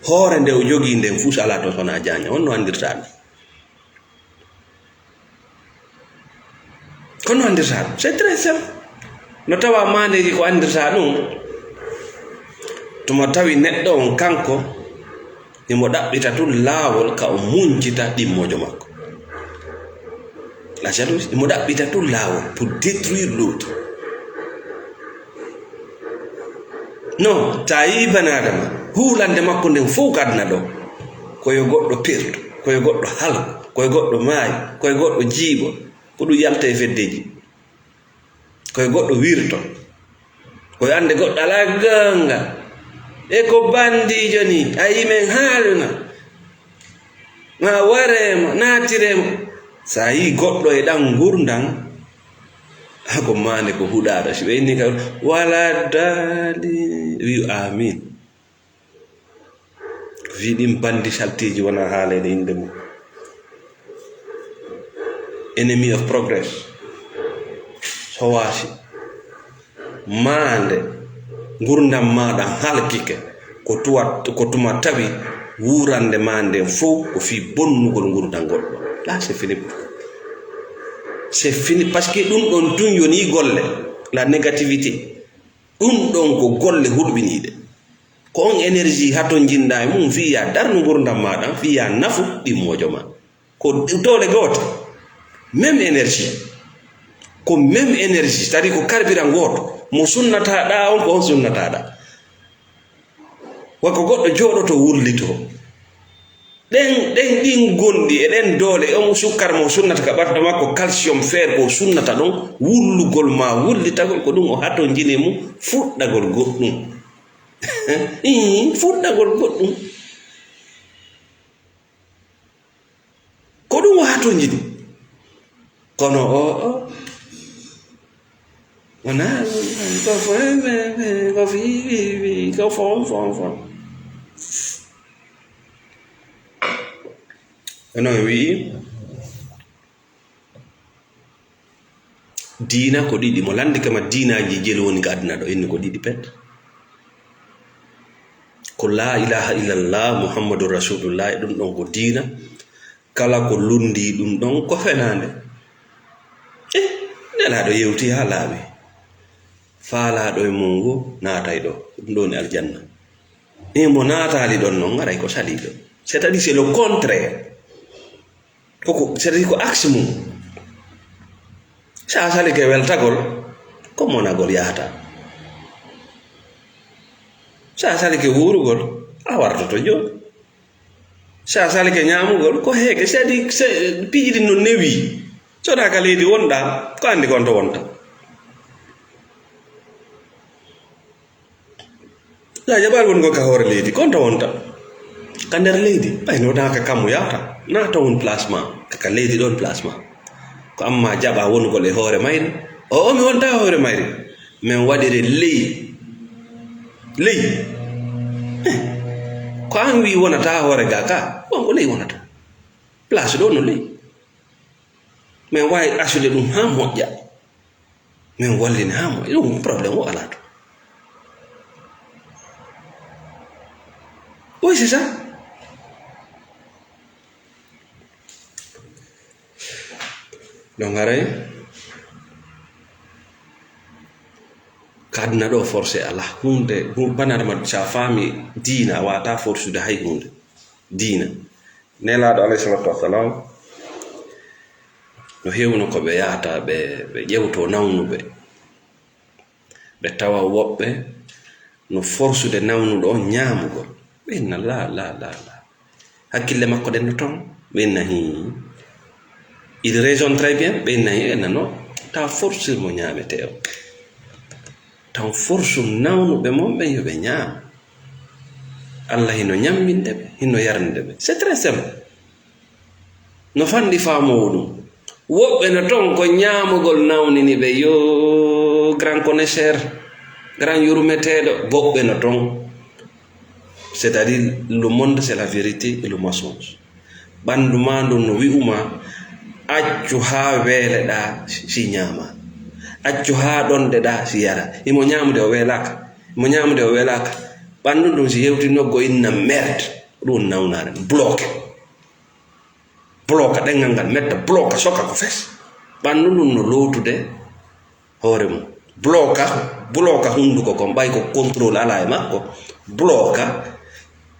hoore nde o jogii nden fuu, so alaa toon so wonaa jaaña. Honno anndirta ɗum? Kono anndirta ɗum, c'est très simple. No tawa maandeeji ko anndirta ɗum, tuma tawi neɗɗo on kanko, himo ɗaɓɓita tun laawol ka o muncita ɗimmoojo makko. La jalousie, himo ɗaɓɓita tun laawol pour détruire l'autre. Non, ta yii bani Aadama, huulande makko nden fow ka aduna ɗo, ko yo goɗɗo perdu, ko yo goɗɗo halku, ko yo goɗɗo maayu, ko yo goɗɗo jiiɓo, ko ɗum yalta e feddeji. Ko yo goɗɗo wirto. Ko yo annde goɗɗo alaa goonga. E ko banndiijo ni, a yii men haaluna. Ma waree mo, naatiree mo. So a yii goɗɗo e ɗan ngurndan, ko maande ko huɗaaɗo. Si ɓe inni ka, wala daali, wi'u amin. Ko fii ɗin banndi salteeji wona haalede innde mum. Enemy of progress. So waasi. Maande, ngurndan maaɗa halkike. Ko tuwa, ko tuma tawi wuurande maa nden fow ko fii bonnugol ngurndan goɗɗo. Là, c'est fini. C'est fini. Parce que ɗum ɗon tun yoni golle. La négativité. Ɗum ɗon ko golle hulɓiniiɗe. Ko on énergie hatonjinɗaa e mum fii yaa darnu ngurndan maaɗa, fii yaa nafu ɗimmoojo maa. Ko doole goote, même énergie. Ko même énergie, c'est-à-dire ko carburant gooto. Mo sunnataa ɗaa on, ko on sunnataa ɗaa. Wa ko goɗɗo jooɗoto wullitoo. Ɗen, ɗen ɗin gonɗi e ɗen doole, e on sukkar mo sunnata ka ɓandu makko, calcium, fer, ko sunnata ɗon, wullugol maa wullitagol, ko ɗum o hatonjini e mum fuɗɗagol goɗɗum. Ii, fuɗɗagol goɗɗum. Ko ɗum o hatonjini. Kono o, o, wonaa, ko fo-, ko fi-, fi-, fi-, ko fon, fon, fon. Hono mi wi'i, diina ko ɗiɗi. Mo lanndike ma diinaaji jelu woni ka aduna ɗo, inni ko ɗiɗi pet. Ko laa ilaaha illallah Muhammadu Rasulullah, e ɗum ɗon ko diina. Kala ko lundi ɗum ɗon ko fenaande. Eh, Nelaaɗo yewti haa laaɓi. Faalaaɗo e mum ngo naatay ɗo, ɗum ɗo woni aljanna. E mo naataali ɗon non, aray ko saliiɗo. C'est-à-dire, c'est le contraire. Koko, c'est-à-dire ko axe mum. Sa salike weltagol, ko monagol yahata. Sa salike wuurugol, a wartoto jooni. Sa salike ñaamugol, ko heege. C'est-à-dire, c'est, piiji ɗin no newi. Sona ka leydi wonɗa, ko anndi kon to wonta. Sa jaɓaali won ko ka hoore leydi, kon to wonta. Ka nder leydi, ɓay no wonaa ka kammu yahata. Na to won place ma, ka, ka leydi ɗon place ma. Ko amma jaɓa wonugol e hoore mayri. O, o mi wonta hoore mayri. Min waɗiri ley. Ley. Eh, ko an wi wonata hoore ga ka, bon ko ley wonata. Place ɗo no ley. Min wawi asude ɗum ha moƴƴa. Min wallini ha moƴƴa. Ɗum problème o ala to. Oui, c'est ça. Donc, haray, ka aduna ɗo forcé ala. Hunde, hu-, bana adama sa faami diina, a wata forsude hay hunde. Diina. Nelaaɗo alayhi salatu wassalam, no heewno ko ɓe yahata, ɓe, ɓe ƴewto nawnuɓe. Ɓe tawa woɓɓe no forsude nawnuɗo on ñaamugol. Ɓe inna, "La, la, la, la." Hakkille makko ɗen no ton. Ɓe inna, "Hii. Il raisonne très bien." Ɓe inna, "Hii." Ɓe inna, "Non. Taw force mo ñaamete o. Taw force nawnuɓe mon ɓen yo ɓe ñaam. Allah hino ñamminde ɓe, hino yarnde ɓe." C'est très simple. No fanɗi faamowo ɗum. Woɓɓe no ton ko ñaamugol nawnini ɓe, yo grand connaisseur, grand yurmeteeɗo, woɓɓe no ton. C'est-à-dire, le monde, c'est la vérité et le mensonge. Ɓanndu maa ndun no wi'uma, accu haa weeleɗaa si ñaama. Accu haa ɗonɗeɗaa si yara. Himo ñaamude o weelaaka. Himo ñaamude o weelaaka. Ɓanndu ndun si hewtino go inna merde. Ɗum woni nawnaare. Bloqué. Bloka ɗenngal ngal, metta bloka, soka ko fes. Ɓanndu ndun no lootude hoore mum. Bloka, bloka hunnduko kon, ɓay ko contrôle alaa e makko. Bloka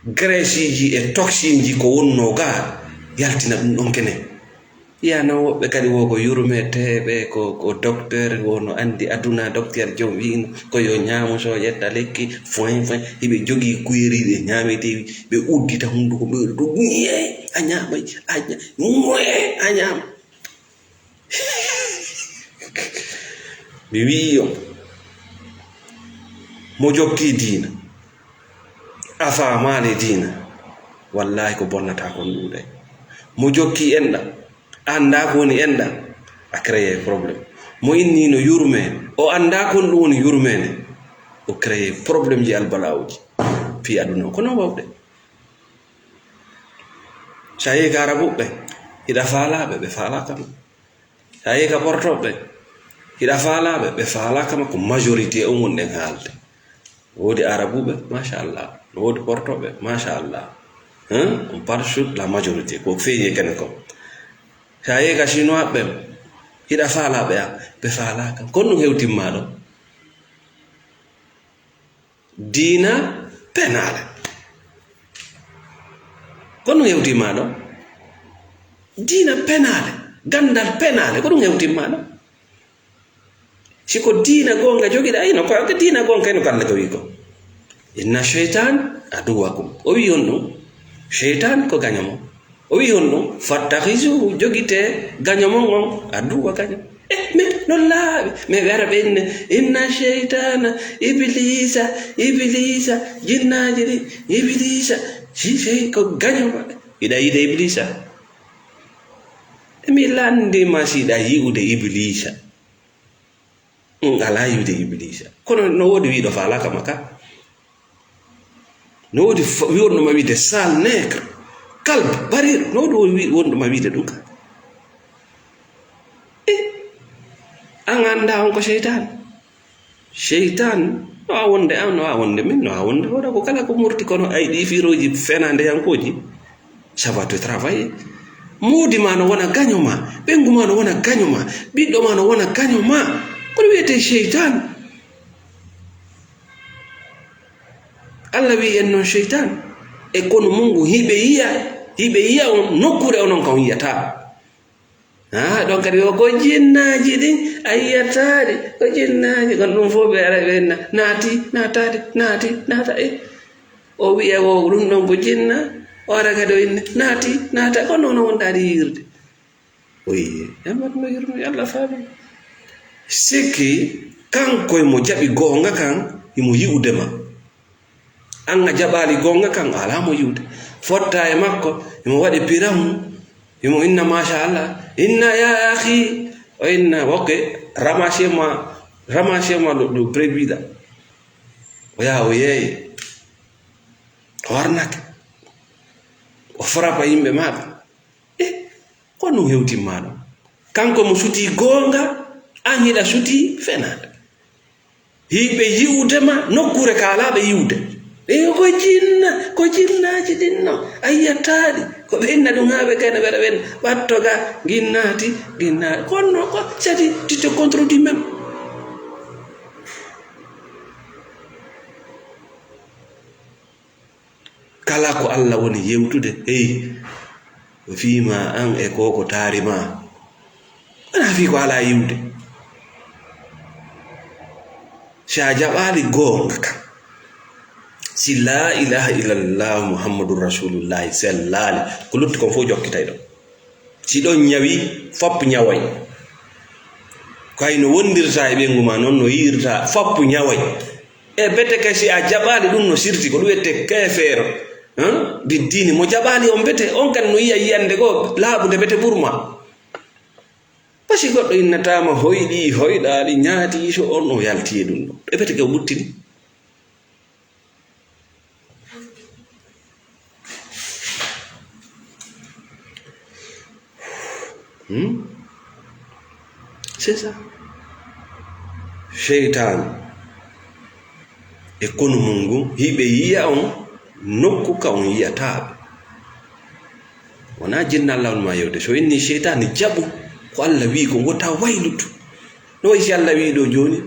graisseji e toxinji ko wonnoo gaa, yaltina ɗum ɗon kene. Yiya non woɓɓe kadi wo ko yurmeteeɓe, ko, ko docteur, wo no anndi aduna, docteur Joom wiino ko yo ñaamu so ƴetta lekki, foin, foin. Hiɓe jogii kuyeriiɗi e ñaameteeɗi, ɓe uddita hunnduko, ɓe ɗum, "Ñee, a ñaamay, a ña-, ñee, a ñaama." Mi wi'i on, mo jokki diina, a faamaali diina, wallaahi ko bonnata kon ɗuuɗay. Mo jokki enɗa, anndaa ko woni enɗa, a créé problème. Mo inni no yurme, o anndaa kon ɗum woni yurmeende, o créé problème ji albala'uji fii aduna o. Ko non wawde. Sa yehi ka Arabuɓe, hiɗa faalaa ɓe, ɓe faalaaka ma. Sa yehi ka Portoɓe, hiɗa faalaa ɓe, ɓe faalaaka ma, ko majorité on woni ɗen haalde. No woodi Arabuɓe, machallah. No woodi Portoɓe, machallah. Hein? On parle sur la majorité, ko feeñi e kene kon. Sa yehi ka Chinois ɓen, hiɗa faalaa ɓe, a, ɓe faalaaka. Kon ɗum hewtimma ɗo. Diina penaale. Ko ɗum hewtimma ɗo? Diina penaale, ganndal penaale, ko ɗum hewtimma ɗo? Si ko diina goonga jogiɗa, ino ko diina goonga, ino ko Allah ko wi ko. "Inna sheytan aduwakum." O wi on ɗum. Sheytan ko gaño mo. O wi on ɗum, "Fattakhisuhu, jogite gaño mon on, aduwa gaño." Eh, mais non laaɓi. Mais ɓe ara ɓe inne, "Inna sheytana, iblisa, iblisa, jinnaaji ɗi, iblisa." Si sey ko gaño maɓɓe. Hiɗa yiɗa iblisa? Mi lanndi ma si hiɗa yi'ude iblisa. Mm, alaa yi'ude iblisa. Kono no woodi wi'uɗo faalaaka ma ka. No woodi fa-, wi wonno ma wiide sal, nègre, kalbe, bariiɗo. No woodi wi-, wonno ma wiide ɗum ka. Eh, an anndaa on ko seytaane. Seytan no a wonde an, no a wonde min, no a wonde hoɗa ko kala ko murti kono ay ɗi firooji fenandeyankooji. Ça va te travailler. Moodi ma no wona gaño ma, ɓengu ma no wona gaño ma, ɓiɗɗo ma no wona gaño ma. Kono wiyete seytan. Allah wi en noon seytan e konu mungu hiɓe yiya, hiɓe yiya on nokkure onon kan yiyata. Ah, ɗon kadi o ko jinnaaji ɗin a yiyataɗi ko jinnaaji kon ɗum fof ɓe ara ɓe inna naati naataade naati naata e o wiya o ɗum ɗon ko jinna. O ara kadi o inna naati naata kono ono wondaade yirde. O yiye yambatno yirmi allah faami. Sikki kanko emo jaɓi goonga kan imo yi'ude ma. An a jaɓaali goonga kan a alaa mo yiwde fotta e makko. Imo waɗi piramu imo inna machallah inna ya akhi. O inna ok. Ramasema ramasema le, le prébiɗa. O yaha o yeeye o warnake o frappa yimɓe maɗa. E ko ɗum hewtimma ɗum? Kanko mo sutii goonga, an hiɗa sutii fenaande. Hiɓe yi'ude ma nokkuure ka alaa ɓe yi'ude. E ko jinna, ko jinnaaji ɗin no a yiyataaɗi. Ko ɓe inna ɗum haa ɓe gayna ɓeɗa ɓen ɓatto ga ginnaati ginnaati. Kono ko sadi tite contre du même. Kala ko Allah woni yewtude, hey, o fii ma an e ko ko taari ma. Wona fii ko alaa yiwde. Si a jaɓaali goonga kan, si laa ilaha illallah Muhammadun Rasulullahi sellaali, ko lutti kon fof jokkitay ɗon. Si ɗon ñawi, fop ñaway. Ko ay no wondirta e ɓeyngu ma, noon no yi'irta, fop ñaway. E bete kay si a jaɓaali ɗum no sirti, ko ɗum wiyetee keefeero. Biddiini mo jaɓaali on bete, on kan no yiya yiyannde goo laaɓunde bete ɓurma. Pasi goɗɗo innataama hoyɗi, hoyɗaali, ñaati, so on o yalti e ɗum ɗo. E bete kay o ɓuttini. Hmm? C'est ça. Seytaane e konu mum ngun hiɓe yiya on nokku ka on yiyataaɓe. Wonaa jinnallawol ma yewde so inni seytaane jaɓu ko Allah wii ko wota waylutu. No wayi si Allah wii ɗo jooni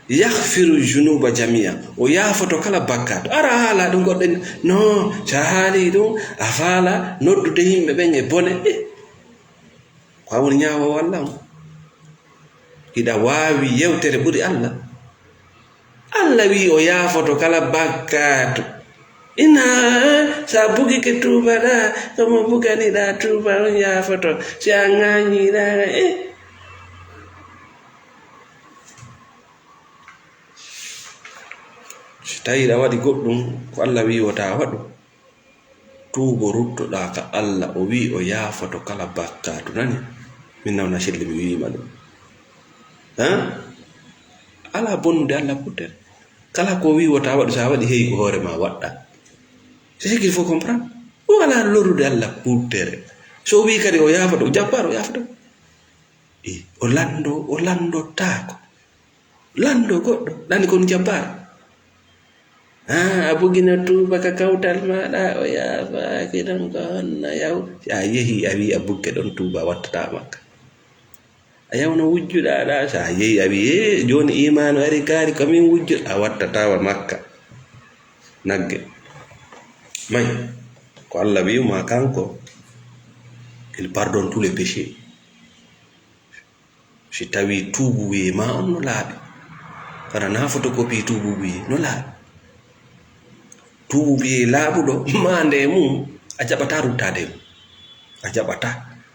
yahfiru junuba jamia, o yaafoto kala bakkaatu. Ara haala ɗum goɗɗo en no so a haali ɗum a faala noddude yimɓe ɓen e bone. Eh, ko a woni ñaawo walla on hiɗa waawi yewtere ɓuri Allah. Allah wii o yaafoto kala bakkaatu. Ina sa bugike tuubaɗa komo buganiɗa tuuba on yaafoto si a ŋaañiɗa. Eh. Si tawi ɗa waɗi goɗɗum ko Allah wii wota waɗu, tuubo ruttoɗa ka Allah o wii o yaafoto kala bakkaatu nani. Min nawna selli mi wiima ɗum. Ha? Alaa bonnude Allah puddere. Kala ko wii wota waɗu sa waɗi heyi ko hoore ma waɗɗa. C'est ce qu'il faut comprendre. O alaa lorrude Allah puddere. So o wii kadi o yaafoto o jabbaro o yaafoto. E o lanndo o lanndotaako. Lanndo goɗɗo ɗani kon jabbaar. Ah, a bugino tuuba ka kawtal maɗa o yaafaaki ɗon ko honno yaw? Si a yehi a wi a bugge ɗon tuuba wattata makka. A yawno wujjuɗa ɗa si a yehi a wi e jooni imaanu ari kaari ko min wujju a wattatawa makka. Nagge may ko Allah wi'uma kanko il pardonne tous les péchés. Si tawii tuubuwiyee maa on no laaɓi, kono naa fotokopii tuubuwiyee no laaɓi. Tuubuwiyee laaɓuɗo maande e mum, a jaɓataa ruttaade e mum. A jaɓataa.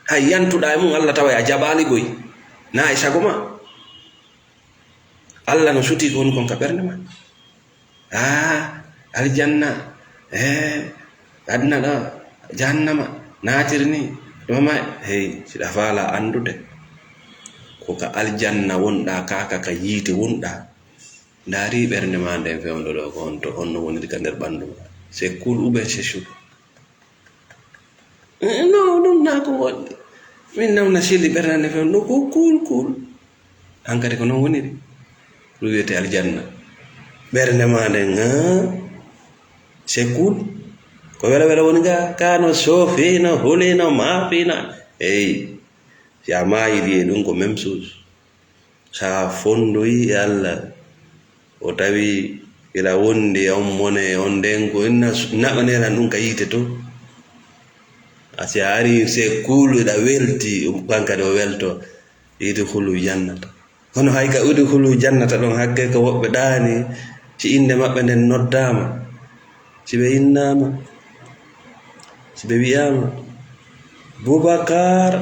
Hay yantuɗaa e mum, Alla tawa a jaɓaali goy. Naa e sago maa. Alla no sutii ko woni kon ka ɓernde maa. Aa, aljanna, ee, aduna ɗo, jahannama, naatiri ni, ɗuma, hey, si ɗa faala anndude, ko ka aljanna wonɗaa, kaa ka, ka yiite wonɗaa, ndaari ɓernde maa nden fewndo ɗo, ko honto, honno woniri ka nder ɓanndu maa? C'est cool ou bien c'est chaud? Eh, non, ɗum naa ko woɗɗi. Min nawna seli ɓernde nden fewndo ko cool, cool. Hankadi ko non woniri. Ɗum wiyetee aljanna. Ɓernde maa nden, haa? C'est cool. Ko wela wela woni ga, ka no soofi, no huli, no maafi, no, eyi. Si a maayidi e ɗum, ko même chose. Sa fondoyi e Allah, o tawi ila wondi e on mone, e on ndengu, inna s-, naɓaneran ɗum ka yiite to. A si a ari, c'est cool, iɗa welti, um, kan kadi o welto. Idkhulu jannata. Kono hay ka udkhulu jannata ɗon, hakke ko woɓɓe ɗaani, si innde maɓɓe nden noddaama, si ɓe innaama, si ɓe wi'aama, Bubakar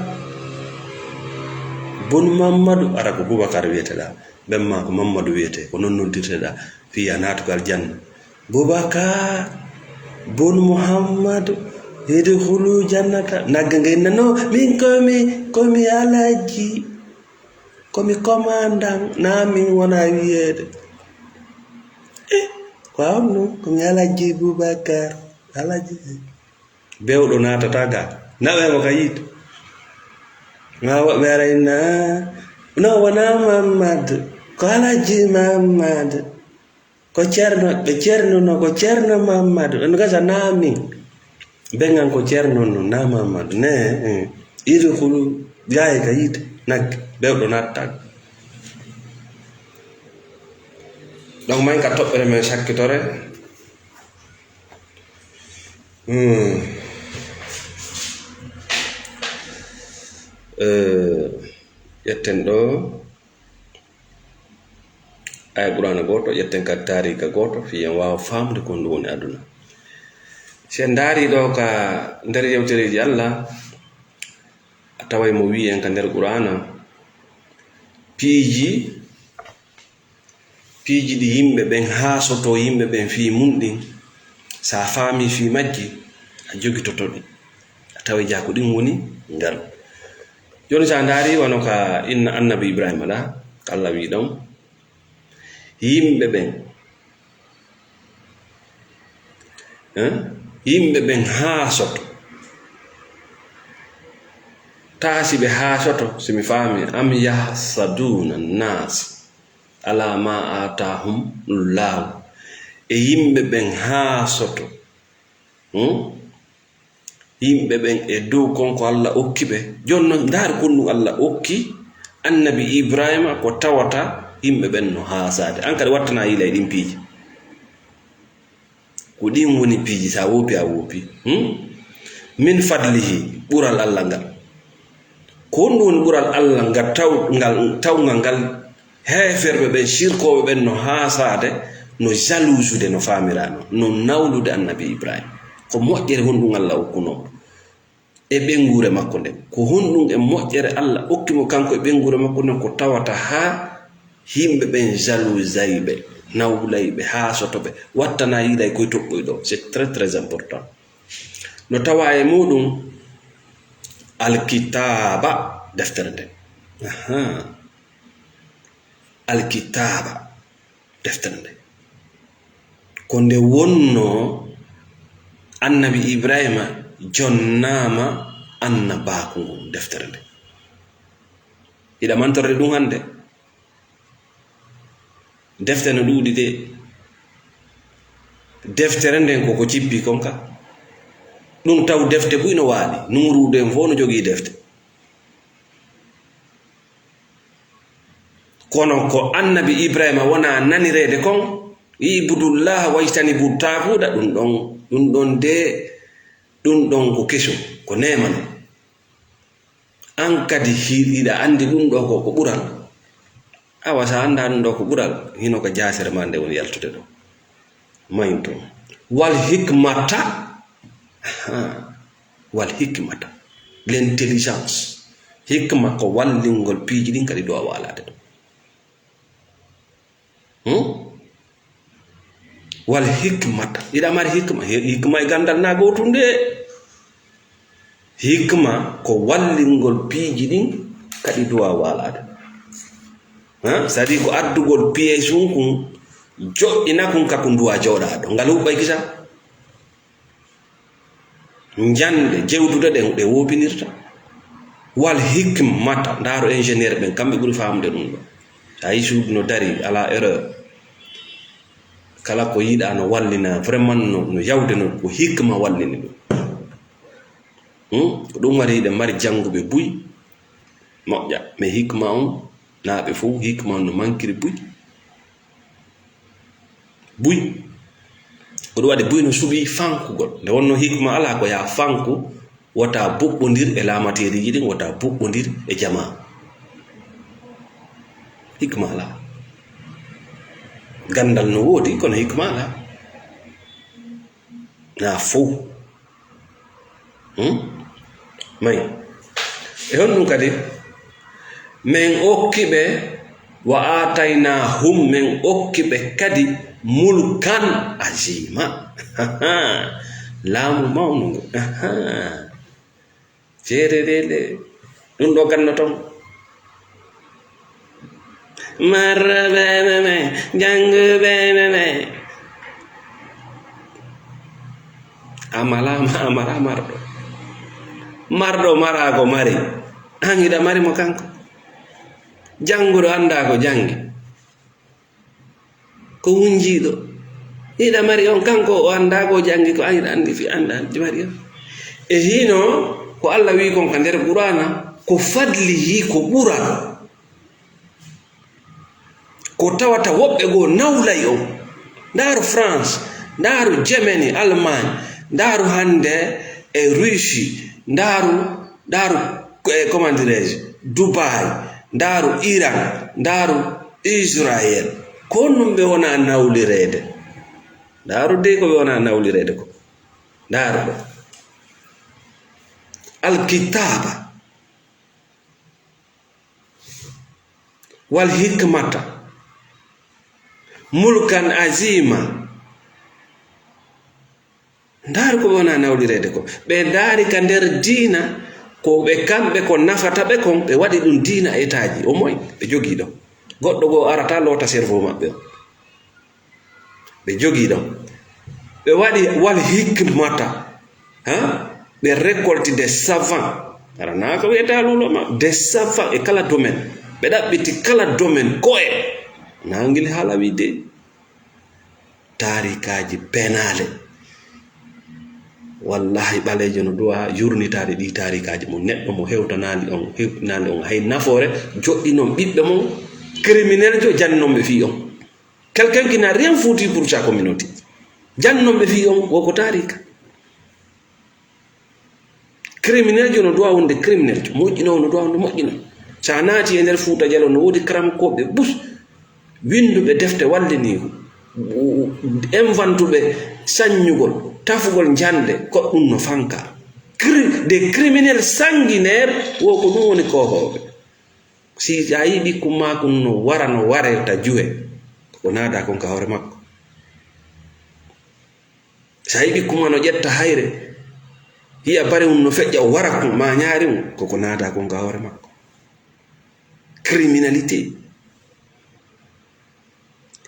bun Mammadu, ara ko Bubakar wiyeteɗaa, ɓen maa ko Mammadu wiyetee, ko non noddirteɗaa, fii a naatugol aljanna. Bubakar bun Muhammadu, idkhulu jannata. Nagge nge inna, "No, min ko mi, ko mi Alhaji." Ko mi commandant, na min wona wiyeede. Eh, ko a on non, ko mi Alhaji Bubakar, Alhaji. Bewɗo naatata ga, naɓe mo ka yiite. Ma woɓɓe ara inna, "No, wona Mammadu, ko Alhaji Mammadu." Ko Ceerno, ɓe Ceerno no, ko Ceerno Mammadu. En gasa na min. Ɓen an ko Ceerno no, na Mammadu. Ne, eh. Idkhulu, yaay ka yiite, nagge, bewɗo nattago. Donc, may ka toɓɓere men sakkitore. Hmm. Eh, ƴetten ɗo. Aya Qur'aana gooto, ƴetten kadi taariika gooto, fii en waawa faamde ko honɗum woni aduna. Si en ndaarii ɗo ka nder yewtereeji Allah, a taway mo wi'i en ka nder Qur'aana, piiji, piiji ɗi yimɓe ɓen haasotoo yimɓe ɓen fii mun ɗin, sa faamii fii majji, a jogitoto ɗi. A taway jaa ko ɗin woni ngal. Jooni, si a ndaari wano ka inna Annabi Ibrahima ɗa, ka Allah wi'i ɗon, yimɓe ɓen, eh, yimɓe ɓen haasoto. Taa si ɓe haasoto, si mi faami, am yahsaduna nas ala ma atahum llahu. E yimɓe ɓen haasoto, hmm? Yimɓe ɓen e dow kon ko Allah okki ɓe. Jooni non, ndaar kon ɗum Allah okki Annabi Ibrahima ko tawata yimɓe ɓen no haasaade. An kadi wattana yiila e ɗin piiji. Ko ɗin woni piiji, sa woopi, a woopi. Hmm? Min fadlihi, ɓural Allah ngal. Ko honɗum woni ɓural Allah ngal taw-, ngal, tawngal ngal? Heeferɓe ɓen, sirkooɓe ɓen no haasaade, no jalousude, no faamirano, no nawlude Annabi Ibrahima. Ko moƴƴere honɗum Allah okkunoo mo e ɓeynguure makko nden? Ko honɗum e moƴƴere Allah okki mo kanko e ɓeynguure makko nden ko tawata haa yimɓe ɓen jalousay ɓe, nawlay ɓe, haasoto ɓe, wattana yiilay koye toɓɓoy ɗo? C'est très, très important. No tawa e muɗum Alkitaaba, deftere nden. Ahaa. Alkitaaba, deftere nde. Ko nde wonnoo Annabi Ibrahima jonnaama annabaaku ngun, deftere nde. Hiɗa mantorde ɗum hannde? Defte no ɗuuɗi de. Deftere nden ko ko cippi kon ka. Ɗum taw defte buy no waali. Nuuruudu en fof no jogii defte. Kono ko Annabi Ibrahima wona nanireede kon, "Ibudullaha wajtanibu taaguuda", ɗum ɗon, ɗum ɗon de, ɗum ɗon ko kesum, ko neema non. An kadi hi-, hiɗa anndi ɗum ɗo ko, ko ɓural. Awa, sa annda ɗum ɗo ko ɓural, hino ka jaasere ma nde woni yaltude ɗo. Mayinto. Wal hikmata. Ahaa. Wal hikmata. L'intelligence. Hikma ko wallingol piiji ɗin kadi duwa waalaade ɗum. Hmm? Wal hikmata. Hiɗa mari hikma. Hi-, hikma e ganndal na gootum de. Hikma ko wallingol piiji ɗin kadi duwa waalaade. Ha? C'est-à-dire ko addugol piyeesun kun, joɗɗina kun ka kun duwa jooɗaade. Ngal huɓɓay kisa? Njande jewtude ɗen, ɗe woopinirta. Wal hikmata, ndaaro ingénieur ɓen, kamɓe ɓuri faamude ɗum ɗo. A yi suudu no dari, alaa erreur. Kala ko yiɗaa no wallina, vraiment no, no yawde no, ko hikma wallini ɗum. Hmm? Ko ɗum waɗi hiɗen mari jannguɓe buy, moƴƴa, mais hikma on, naa ɓe fow, hikma on no mankiri buy. Buy. Ko ɗum waɗi buy no suɓii fankugol. Nde wonno hikma alaa ko yaa fanku, wota buɓɓondir e laamateeriiji ɗin, wota buɓɓondir e jamaa. Hikma alaa. Ganndal no woodi, kono hikma alaa. Naa fow. Hmm? May. E honɗum kadi? Men okki ɓe, wa aataynahum, men okki ɓe kadi mulkan azima. Laamu mawnu ngu. Ceede ɗe, ɗe, ɗum ɗo gannoton. Marɓe ɓe, ɓe, jannguɓe ɓe, ɓe. Amala, amala marɗo. Marɗo mara ko mari. An hiɗa mari mo kanko. Jannguɗo annda ko janngi. Ko wunjiiɗo. Hiɗa mari on kanko o annda ko janngi ko an hiɗa anndi fi annda mari on. E hino ko Allah wi kon ka nder Qur'ana ko fadlihi ko ɓural. Ko tawata woɓɓe goo nawlay on. Ndaaru France, ndaaru Germany, Allemagne, ndaaru hannde e Russie, ndaaru, ndaaru, eh, comment dirais-je, Dubai, ndaaru Iran, ndaaru Israël. Ko honɗum ɓe wona nawlireede? Ndaaru de ko ɓe wona nawlireede ko. Ndaaru ɗo. Alkitaaba. Wal hikmata. Mulkan azima. Ndaar ko ɓe wona nawlireede ko. Ɓe ndaari ka nder diina, ko ɓe kamɓe ko nafata ɓe kon, ɓe waɗi ɗum diina etaaji. O moy? Ɓe jogii ɗo. Goɗɗo goo arata loota cerveau maɓɓe o. Ɓe jogii ɗon. Ɓe waɗi wal hikmata. Ha? Ɓe récolte des savants. Aranaa ko wiyata luuloma. Des savants e kala domaine. Ɓe ɗaɓɓiti kala domaine koye. Nangil haala wiide. Taarikaaji penaale. Wallahi ɓaleejo no duwa yurnitaade ɗi taarikaaji mum. Neɗɗo mo hewtanaali on, hewtinaali on hay nafoore, joɗɗinon ɓiɓɓe mon, criminel jo jannon ɓe fii on. Quelqu'un qui n'a rien foutu pour sa communauté. Jannon ɓe fii on, wo ko taarika. Criminel jo no duwa wonde criminel jo, moƴƴinoowo no duwa wonde moƴƴinoowo. Sa naati e nder Fuuta Jaloo no woodi karamkooɓe bus, winnduɓe defte walliniigu, inventuɓe sannyugol, tafugol njande, ko ɗum no fanka. Cri-, des criminels sanguinaires, wo ko ɗum woni koohooɓe. Si a yii ɓikkun maa kun no wara, no warerta juhe, ko naada kon ka hoore makko. Si a yii ɓikkun maa no ƴetta hayre, yi'a barewun no feƴƴa, o wara kun, maa ñaariwun, ko ko naada kon ka hoore makko. Criminalité.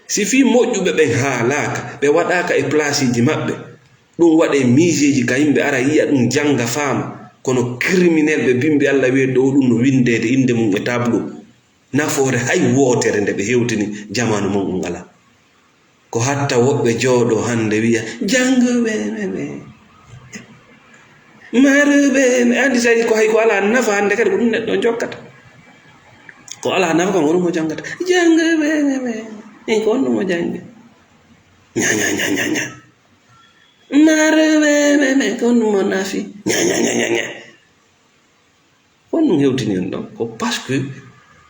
Si fii moƴƴuɓe ɓen haalaaka, ɓe waɗaaka e plaasiiji maɓɓe, ɗum waɗee miijeeji ka yimɓe ara yi'a ɗum jannga faama, kono criminel ɓe bimbi Alla wi'e ɗo ɗum no winndeede innde mum e tableau. Nafoore hay wootere nde ɓe hewtini jamaanu mon on alaa. Ko hatta woɓɓe jooɗoo hannde wi'a, "Jannguɓe men ɓe, maruɓe men." Anndi tawi ko hay ko alaa nafa hannde kadi ko ɗum neɗɗo on jokkata. Ko alaa nafa kam woni mo janngata. "Jannguɓe men ɓe, en ko honɗum o janngi?" Ña, ña, ña, ña, ña. "Maruɓe men ɓe, ko honɗum o nafi?" Ña, ña, ña, ña, ña. Honɗum hewtini en ɗon? Ko parce que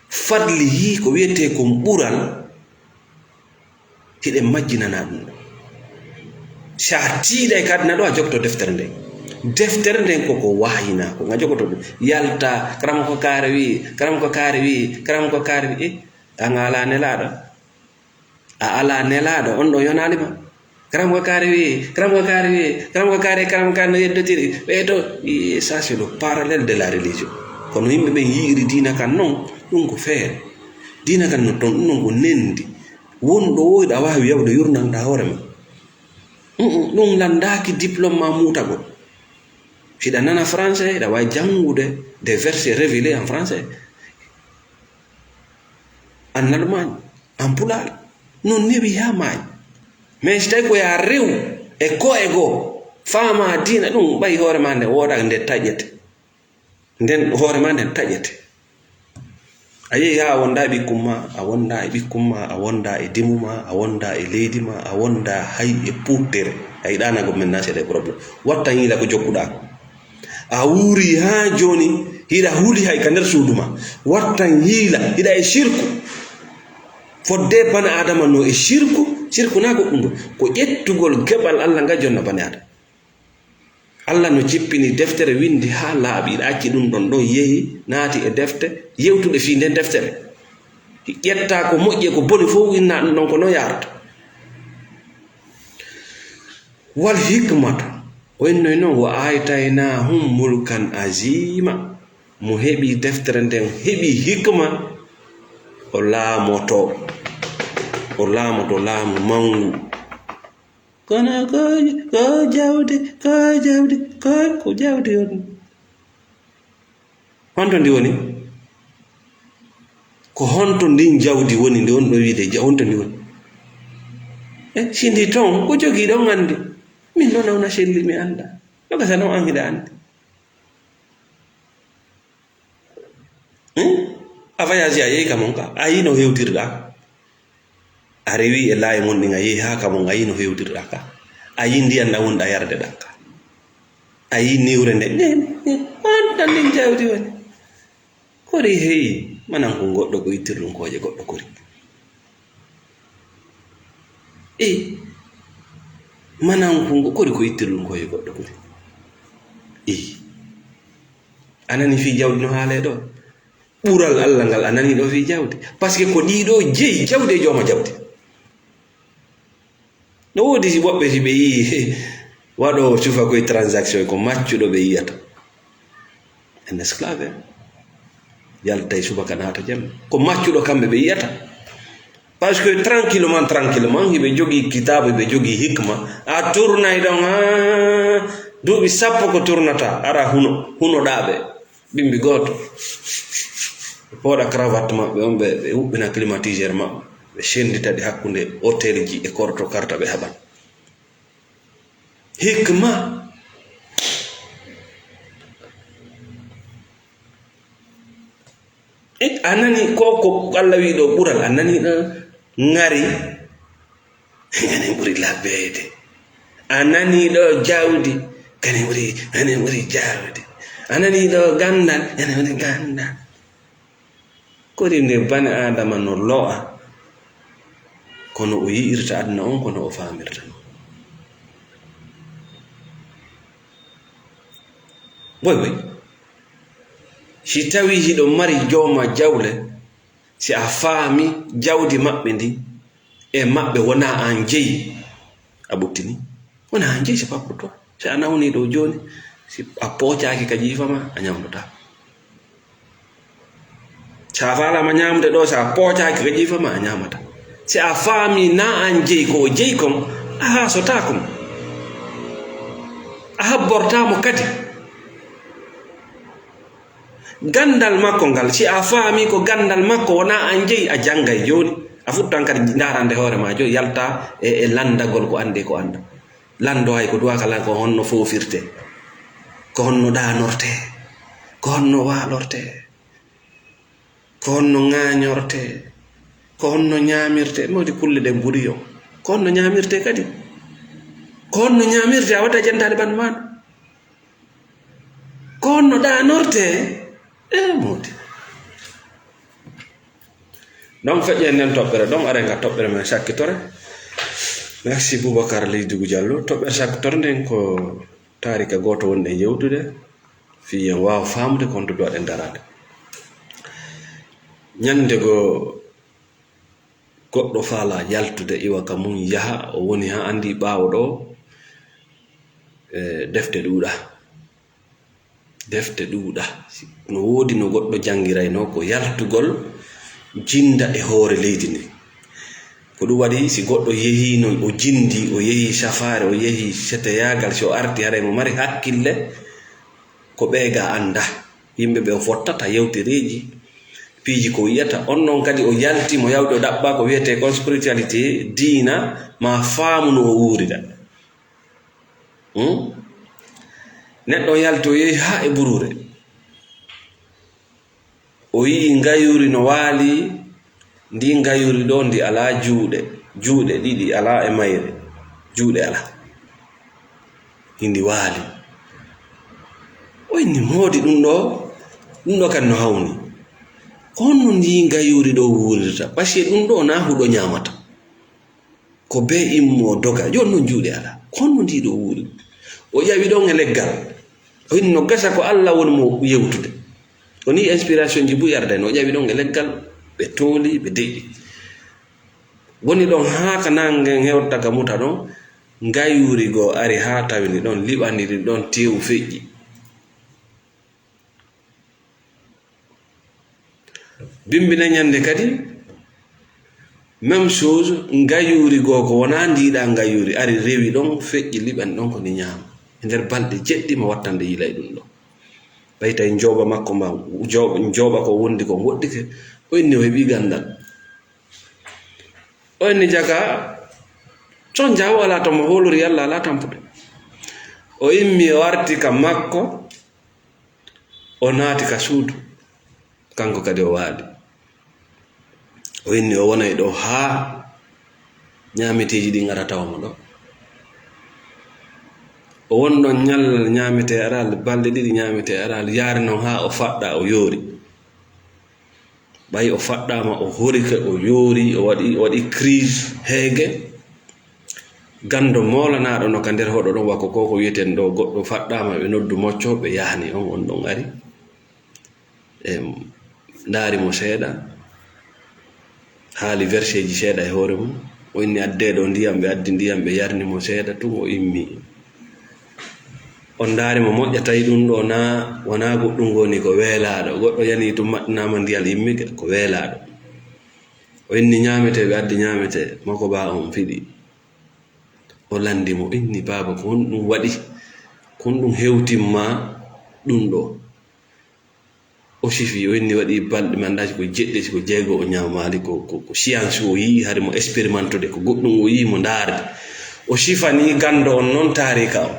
fadli yii ko wiyetee kon ɓural, hiɗen majjinanaa ɗum ɗon. Si a tiiɗay ka aduna ɗo, a jogto deftere nden. Deftere nden ko ko wahyinaa, ko nga jogoto ɗum. Yalta, karam ko kaare wi'i, karam ko kaare wi'i, karam ko kaare wi'i. Eh, an a alaa nelaaɗo. A alaa nelaaɗo, on ɗo yonaali ma. Karam ko kaari wi, karam ko kaari wi, karam ko kaari, karam ko kaari no yeddotiri. Ɓe to, i, ça c'est le parallèle de la religion. Kono yimɓe ɓen yi'iri diina kan non, ɗum ko feere. Diina kan no ton, ɗum non ko nendi. Wonɗo woyɗo a waawi yawde yurnanɗa hoore ma. Mm, mm, ɗum lanndaaki diplôme ma muutagol. Hiɗa nana français, hiɗa waawi janngude des versets révélés en français. An Almaañ, an Pulaar, non newi haa maayi. Mais si tawi ko yaa rew e ko'e goo, faama diina, ɗum ɓay hoore maa nde woodaaka, nde taƴete. Nden hoore maa nden taƴete. A yehi haa a wondaa e ɓikkun maa, a wondaa e ɓikkun maa, a wondaa e dimu maa, a wondaa e leydi maa, a wondaa hay e puuttere. A yiɗaana gommen naa c'est des problèmes. Wattan yiila ko jokkuɗaa ko. A wuuri haa jooni, hiɗa huli hay ka nder suudu maa. Wattan yiila, hiɗa e sirku. Fodde bana Aadama no e sirku, sirku naa goɗɗum ɗo. Ko ƴettugol keɓal Allah ngal jonna bani Aadama. Allah no jippini deftere, windi haa laaɓi, hiɗa acci ɗum ɗon ɗon, yehi, naati e defte, yewtude fii nden deftere. Ƴetta ko moƴƴi e ko boni fof, winna ɗum ɗon ko non yaarata. Wal hikmatu, o innoy noon, "Wa aataynaahum mulkan aziima." Mo heɓi deftere nden, heɓi hikma, o laamoto. O laamoto laamu manngu. Kono ko, ko jawdi, ko jawdi, ko, ko jawdi on. Honto ndi woni? Ko honto ndin jawdi woni, ndi on ɗo wiide, ja-, honto ndi woni? E, si ndi ton, ko jogii ɗon anndi. Min noon nawna selli, mi annda. Ɗo gasa noon an hiɗa anndi. Hmm? A voyage, a yehi ka mon ka. A yii no hewtirɗa. A rewi e laayi mon ɗin, a yehi haa ka mon, a yii no hewtirɗa ka. A yii ndiyan ɗan wonɗa yarde ɗan ka. A yii niwre nde. Ne, ne, on ɗan ndin jawdi woni. Kori heyi, manan ko goɗɗo ko ittirɗum kooƴe goɗɗo kori. Eyi. Manan ko ngo-, kori ko ittirɗum kooƴe goɗɗo kori. Eyi. A nani fii jawdi no haalee ɗo? Ɓural Allah ngal a nani ɗo fii jawdi? Parce que ko ɗiɗo jeyi, jawdi e jooma jawdi. No woodi si woɓɓe si ɓe yii waɗoowo cufa koye transaction, ko maccuɗo ɓe yiyata. Un esclave, hein? Yaltay subaka naata jemma. Ko maccuɗo kamɓe ɓe yiyata. Parce que tranquillement, tranquillement, hiɓe jogii kitaabu, hiɓe jogii hikma. A turnay ɗon, haa duuɓi sappo ko turnata, ara huno, hunoɗaa ɓe. Bimbi gooto. Ɓe pooɗa cravate maɓɓe on, ɓe, ɓe huɓɓina climatiseur maɓɓe. Ɓe sendita ɗi hakkunde hôtel ji e korto karta ɓe haɓan. Hikma. E, a nani ko, ko Allah wi'i ɗo ɓural, a nani ɗo ŋari, kanin ɓuri labbeede. A nani ɗo jawdi, kanin ɓuri, kanin ɓuri jawdi. A nani ɗo gandal, kanin ɓuri gandal. Kori nde bani Aadama no lo'a, kono o yi'irta aduna on, kono o faamirta non. Boy boy, si tawi hiɗo mari jooma jawle, si a faami jawdi maɓɓe ndin, e maɓɓe wonaa an jeyi, a ɓuttini. Wonaa an jeyi, c'est pas pour toi. Si a nawni ɗo jooni, si a poocaaki ka jiifa ma, a ñamdotaa. Si a faalaama ñamde ɗo, si a poocaaki ka jiifa ma, a ñamata. Si a faami naa an jeyi, ko o jeyi kon, a haasotaa kon. A habbortaa mo kadi. Gandal makko ngal, si a faami ko gandal makko, wonaa an jeyi, a jangay jooni. A futtan kadi ndaarande hoore ma jooni, yalta e, e landagol ko andi e ko anda. Lando hay ko duwa kala ko honno foofirte, ko honno ɗanorte, ko honno waalorte, ko honno ŋaañorte, ko honno ñaamirte. Mawdi kulle ɗen buri yo. Ko honno ñaamirte kadi? Ko honno ñaamirte a watta jentaade ɓandu maɗa? Ko honno ɗanorte? E mawdi. Ɗon feƴƴen nden toɓɓere, ɗon aren ka toɓɓere men sakkitore. Merci Boubacar Leydugu Diallo. Toɓɓere sakkitore nden ko taarika gooto wonɗen yewtude, fii en waawa faamude ko honto duwaɗen daraade. Ñande goo goɗɗo faala yaltude iwa ka mum yaha, o woni haa anndi ɓaawo ɗo, e, defte ɗuuɗa. Defte ɗuuɗa. Si no woodi no goɗɗo janngiraynoo, ko yaltugol jinnda e hoore leydi ndin. Ko ɗum waɗi, si goɗɗo yehiino, o jinndii, o yehii safaare, o yehii seteyaagal, si o artii, haray mo mari hakkille, ko ɓee ga annda. Yimɓe ɓe o fottata, yewtereeji, Piiji ko yi'ata. On noon kadi o yalti mo yawde o ɗaɓɓa ko wiyetee kon spiritualité, diina, ma faamu no o wuurida. Hmm? Neɗɗo on yalti o yehi haa e buruure. O yi'i ngayuuri no waali, ndi ngayuuri ɗo ndi alaa juuɗe, juuɗe ɗiɗi alaa e mayre, juuɗe alaa. Hindi waali. O inni moodi ɗum ɗo, ɗum ɗo kan no hawni. Ko honno ndi ngayuuri ɗo wuurirta? Parce que ɗum ɗo na huɗo ñaamata. Ko bee immo doga, jooni noon juuɗe alaa. Ko honno ndi ɗo wuuri? O ƴawi ɗon e leggal. O inni no gasa ko Alla woni mo yewtude. O ni inspiration ji buy arde no, o ƴawi ɗon e leggal, ɓe tooli, ɓe deƴƴi. Woni ɗon haa ka nange hewta ka muta ɗon, ngayuuri goo ari haa tawini ɗon, liɓaniri ɗon, teewu feƴƴi. Bimbina ñande kadi, même chose, ngayuuri goo ko wonaa ndiiɗaa ngayuuri, ari rewi ɗon, feƴƴi liɓani ɗon ko ni ñaama. E nder balɗe jeɗɗi mo wattande yilay ɗum ɗo. Ɓay tawi njooba makko mba, njooba, njooba ko wondi ko woɗɗike, o inni o heɓi gandal. O inni jaka, con jaawo alaa to mo hoolori Alla alaa tampude. O immi o arti ka makko, o naati ka suudu, kanko kadi o waali. O inni o wonay ɗo haa ñaameteeji ɗin ara tawa mo ɗo. O won ɗon ñallal ñaametee araali, balɗe ɗiɗi ñaametee araali, yaari non haa o faɗɗa, o yoori. Ɓay o faɗɗaama, o horike, o yoori, o waɗi, o waɗi crise heege. Gando moolanaaɗo no ka nder hoɗo ɗon, wa ko ko, ko wi'eten ɗo, goɗɗo faɗɗaama, ɓe noddu mocco, ɓe yahani on, on ɗon ari. Em, ndaari mo seeɗa, haali verseeji seeɗa e hoore mum. O inni, "Addee ɗo ndiyam," ɓe addi ndiyam, ɓe yarni mo seeɗa, tun o immi. On ndaari mo moƴƴa, tawi ɗum ɗo na, wonaa goɗɗum ngoni, ko weelaaɗo. Goɗɗo yani tun maɗɗinaama ndiyam immi, ko weelaaɗo. O inni ñaametee, ɓe addi ñaametee, mako ba on fiɗi. O landi mo, inni, "Baaba, ko honɗum waɗi? Ko honɗum hewtimma ɗum ɗo?" O sifi, o inni waɗi balɗe, mi anndaa si ko jeɗɗi, si ko jeego o ñaamaali, ko, ko, ko science o yi'i, hari mo expérimentude, ko goɗɗum o yi'i mo ndaarde. O sifani gando on non taarika on.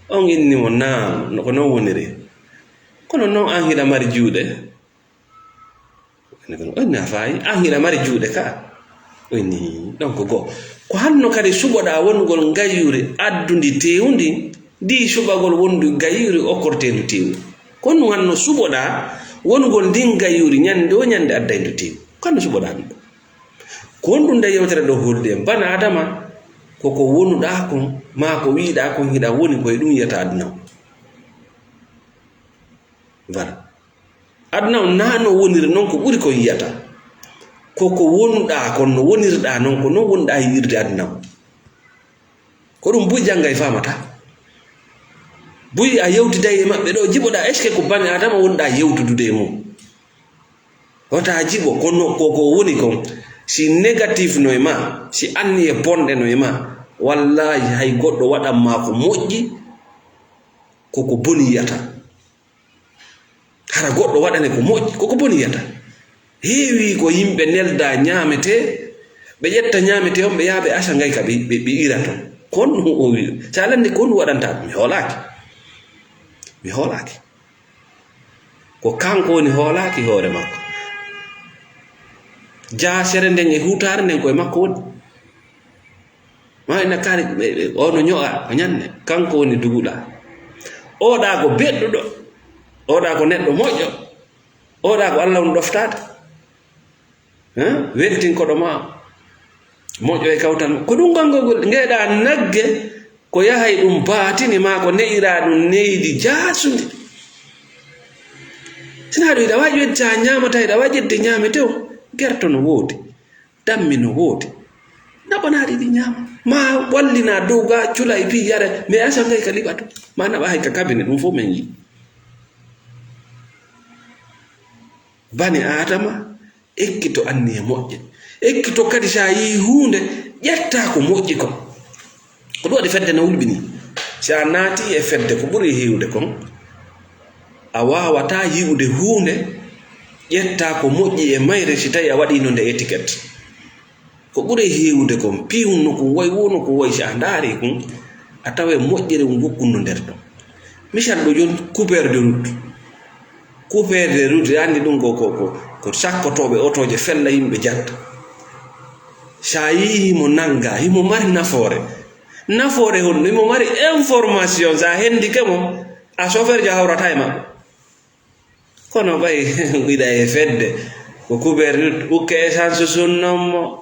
On inni mo, "Naam, no ko non woniri. Kono non an hiɗa mari juuɗe?" O inni, "A faayi, an hiɗa mari juuɗe ka?" O inni, "Ɗon ko goo. Ko hanno kadi suɓoɗaa wonugol ngayuuri addundi teewundi, ndi suɓagol wondu ngayuuri okkorteendu teewu. Ko honɗum hanno suɓoɗaa wonugol ndin ngayuuri ñande o ñande addayndu teewu? Ko hanno suɓoɗaa ɗum ɗo? Ko honɗum nde yewtere ɗo holdi en? Bana Adama, ko ko wonuɗaa kon, maa ko wi'uɗaa kon hiɗa woni, ko e ɗum yiyata aduna on." Voilà. Aduna on naa no woniri non ko ɓuri ko yiyata. Ko ko wonuɗaa kon, no wonirɗaa non, ko non wonɗaa yi'irde aduna on. Ko ɗum buy jannga e faamata. Buy a yewtiday e maɓɓe ɗo jiɓoɗaa, est-ce que ko bani Adama wonɗaa yewtudude e mum? Wota jiɓo, ko no, ko, ko woni kon. Si négatif no e ma, si anniye bonɗe no e ma, wallahi hay goɗɗo waɗan ma ko moƴƴi, ko ko boni yiyata. Hara goɗɗo waɗane ko moƴƴi, ko ko boni yiyata. Heewi ko yimɓe nelda ñaametee, ɓe ƴetta ñaametee on, ɓe yaha ɓe asa ngay ka ɓe, ɓe, ɓe ira ton. Ko honɗum o wi-, si a lanndi ko honɗum waɗanta ɗum? Mi hoolaaki. Mi hoolaaki. Ko kanko woni hoolaaki hoore makko. Jaasere nden e huutaare nden ko e makko woni. Ma ina kaari, ɓe, ɓe, o no ño'a, o ñanne. Kanko woni duguɗa. Oɗa ko beɗɗuɗo. Oɗa ko neɗɗo moƴƴo. Oɗa ko Allah woni ɗoftaade. Hein? Weltin koɗo ma. Moƴƴo e kawtal ma. Ko ɗum gongol ngeɗa nagge, ko yahay ɗum baatini ma, ko ne'ira ɗum neydi jaasundi. Sina ɗum hiɗa waawi ƴoyde caa ñaamata, hiɗa waawi ƴetde ñaamete o. Gerto no woodi. Dammi no woodi. Naɓanaaɗi ɗi ñaama. Ma wallina dow ga cula e pii yara, mais asa ngay ka liɓa to. Ma naɓa hay ka kabine, ɗum fof min yi'i. Bani Aadama, ekkito anniye moƴƴe. Ekkito kadi, si a yi'i huunde, ƴetta ko moƴƴi kon. Ko ɗum waɗi fedde no wulɓini. Si a naati e fedde ko ɓuri heewde kon, a waawataa yi'ude huunde ƴetta ko moƴƴi e mayre si tawi a waɗino nde étiquette. Ko ɓuri heewude kon, piiwun no kun wayi, wo no kun wayi, si a ndaari kun, a taway moƴƴere un gokkunno nder ɗon. Misal ɗo jon, coupeur de route. Coupeur de route, a anndi ɗun ko, ko, ko, ko sakkotooɓe otooje fella yimɓe jatta. Si a yii himo nannga, himo mari nafoore. Nafoore honno? Himo mari information, si a hendike mo, a chauffeur jo hawrata e maɓɓe. Kono ɓay wiɗa e fedde, ko coupeur de route, ukke essence sunnon mo.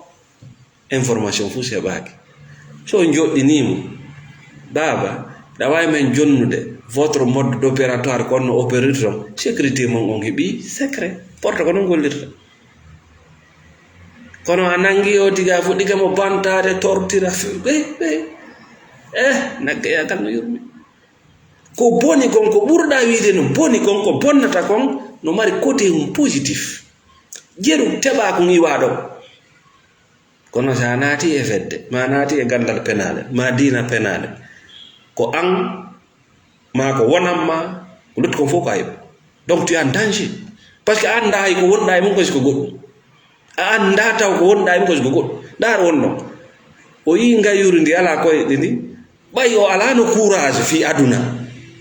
Information fuu seɓaaki. So on joɗɗinii mo, "Baaba, ɗa waawi men jonnude votre mode d'opératoire ko on no opérira ton?" Sécurité mon on heɓii secret. Porte ko non gollirta. Kono a nangi o tiga, a fuɗɗike mo bantaade, tortira, fi-, ɓe, ɓe. Eh, nagge yagal no yurmi. Ko boni kon, ko ɓurɗa wiide no boni kon, ko bonnata kon, no mari côté mum positif. Jeru teɓa kon iwa ɗon. Kono si a naati e fedde, ma a naati e gandal penaale, ma diina penaale, ko an, ma ko wonan ma, ko lutti kon fof ko ayɓe. Donc tu es en danger. Parce que a anndaa hay ko wonɗa e mum ko si ko goɗɗum. A anndaa taw ko wonɗa e mum ko si ko goɗɗum. Ndaar wonno. O yii ngayuuri ndi alaa koyɗe ndi. Ɓay o alaano courage fii aduna.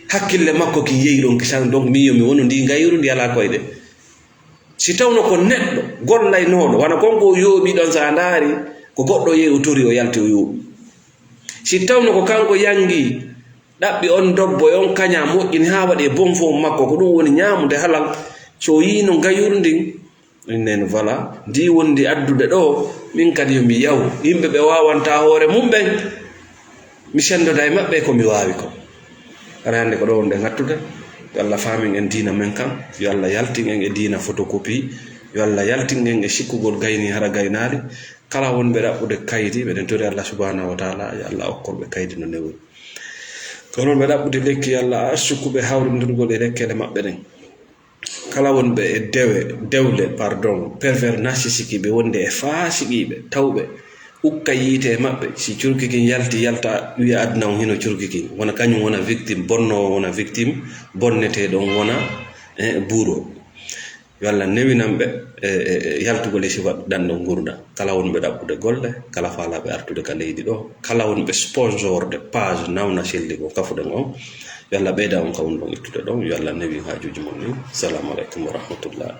Hakkille makko kin yehi ɗon kisan, donc min yo mi wonu ndi ngayuuri ndi alaa koyɗe. Si tawno ko neɗɗo gollaynooɗo, wano kon ko o yooɓi ɗon, si a ndaari, ko goɗɗo yehi o tori, o yalti o yooɓi. Si tawno ko kanko yangi, ɗaɓɓi on dobbo e on kaña moƴƴini haa waɗi e bon fo makko, ko ɗum woni ñaamude halal. So o yii no ngayuuri ndin, innen voilà, ndi wondi addude ɗo, min kadi yo mi yaw. Yimɓe ɓe waawanta hoore mum ɓen, mi senndoda e maɓɓe ko mi waawi ko. Aɗa anndi ko ɗo wonɗen hattude. Yo Allah faamin en diina men kan. Yo Allah yaltin en e diina photocopie. Yo Allah yaltin en e sikkugol gayni hara gaynaali. Kala wonɓe ɗaɓɓude kaydi, meɗen tori Allah subhanahu wa taala, yo Allah okkol ɓe kaydi no newori. Kono wonɓe ɗaɓɓude lekki, yo Allah sukkuɓe hawrindirgol e lekkele maɓɓe ɗen. Kala wonɓe e dewe, dewle, pardon, pervers narcissique ɓe wonde e faasiqiiɓe, tawɓe ukka yiite e maɓɓe, si curki kin yalti, yalta, wiya aduna on hino curki kin. Wona kañum wona victime, bonnoowo wona victime, bonnetee ɗon wona, eh, buuro. Yo Allah newinan ɓe, e, e, e yaltugol e sifa ɗanɗo ngurndan. Kala wonɓe ɗaɓɓude golle, kala faalaaɓe artude ka leydi ɗo, kala wonɓe sponsorde page Nawna Selli ko kafuɗen on, yo Allah ɓeyda on ka wonɗon ittude ɗon, yo Allah newin haajuuji mon ɗin. Salamu aleykum wa rahmatullah.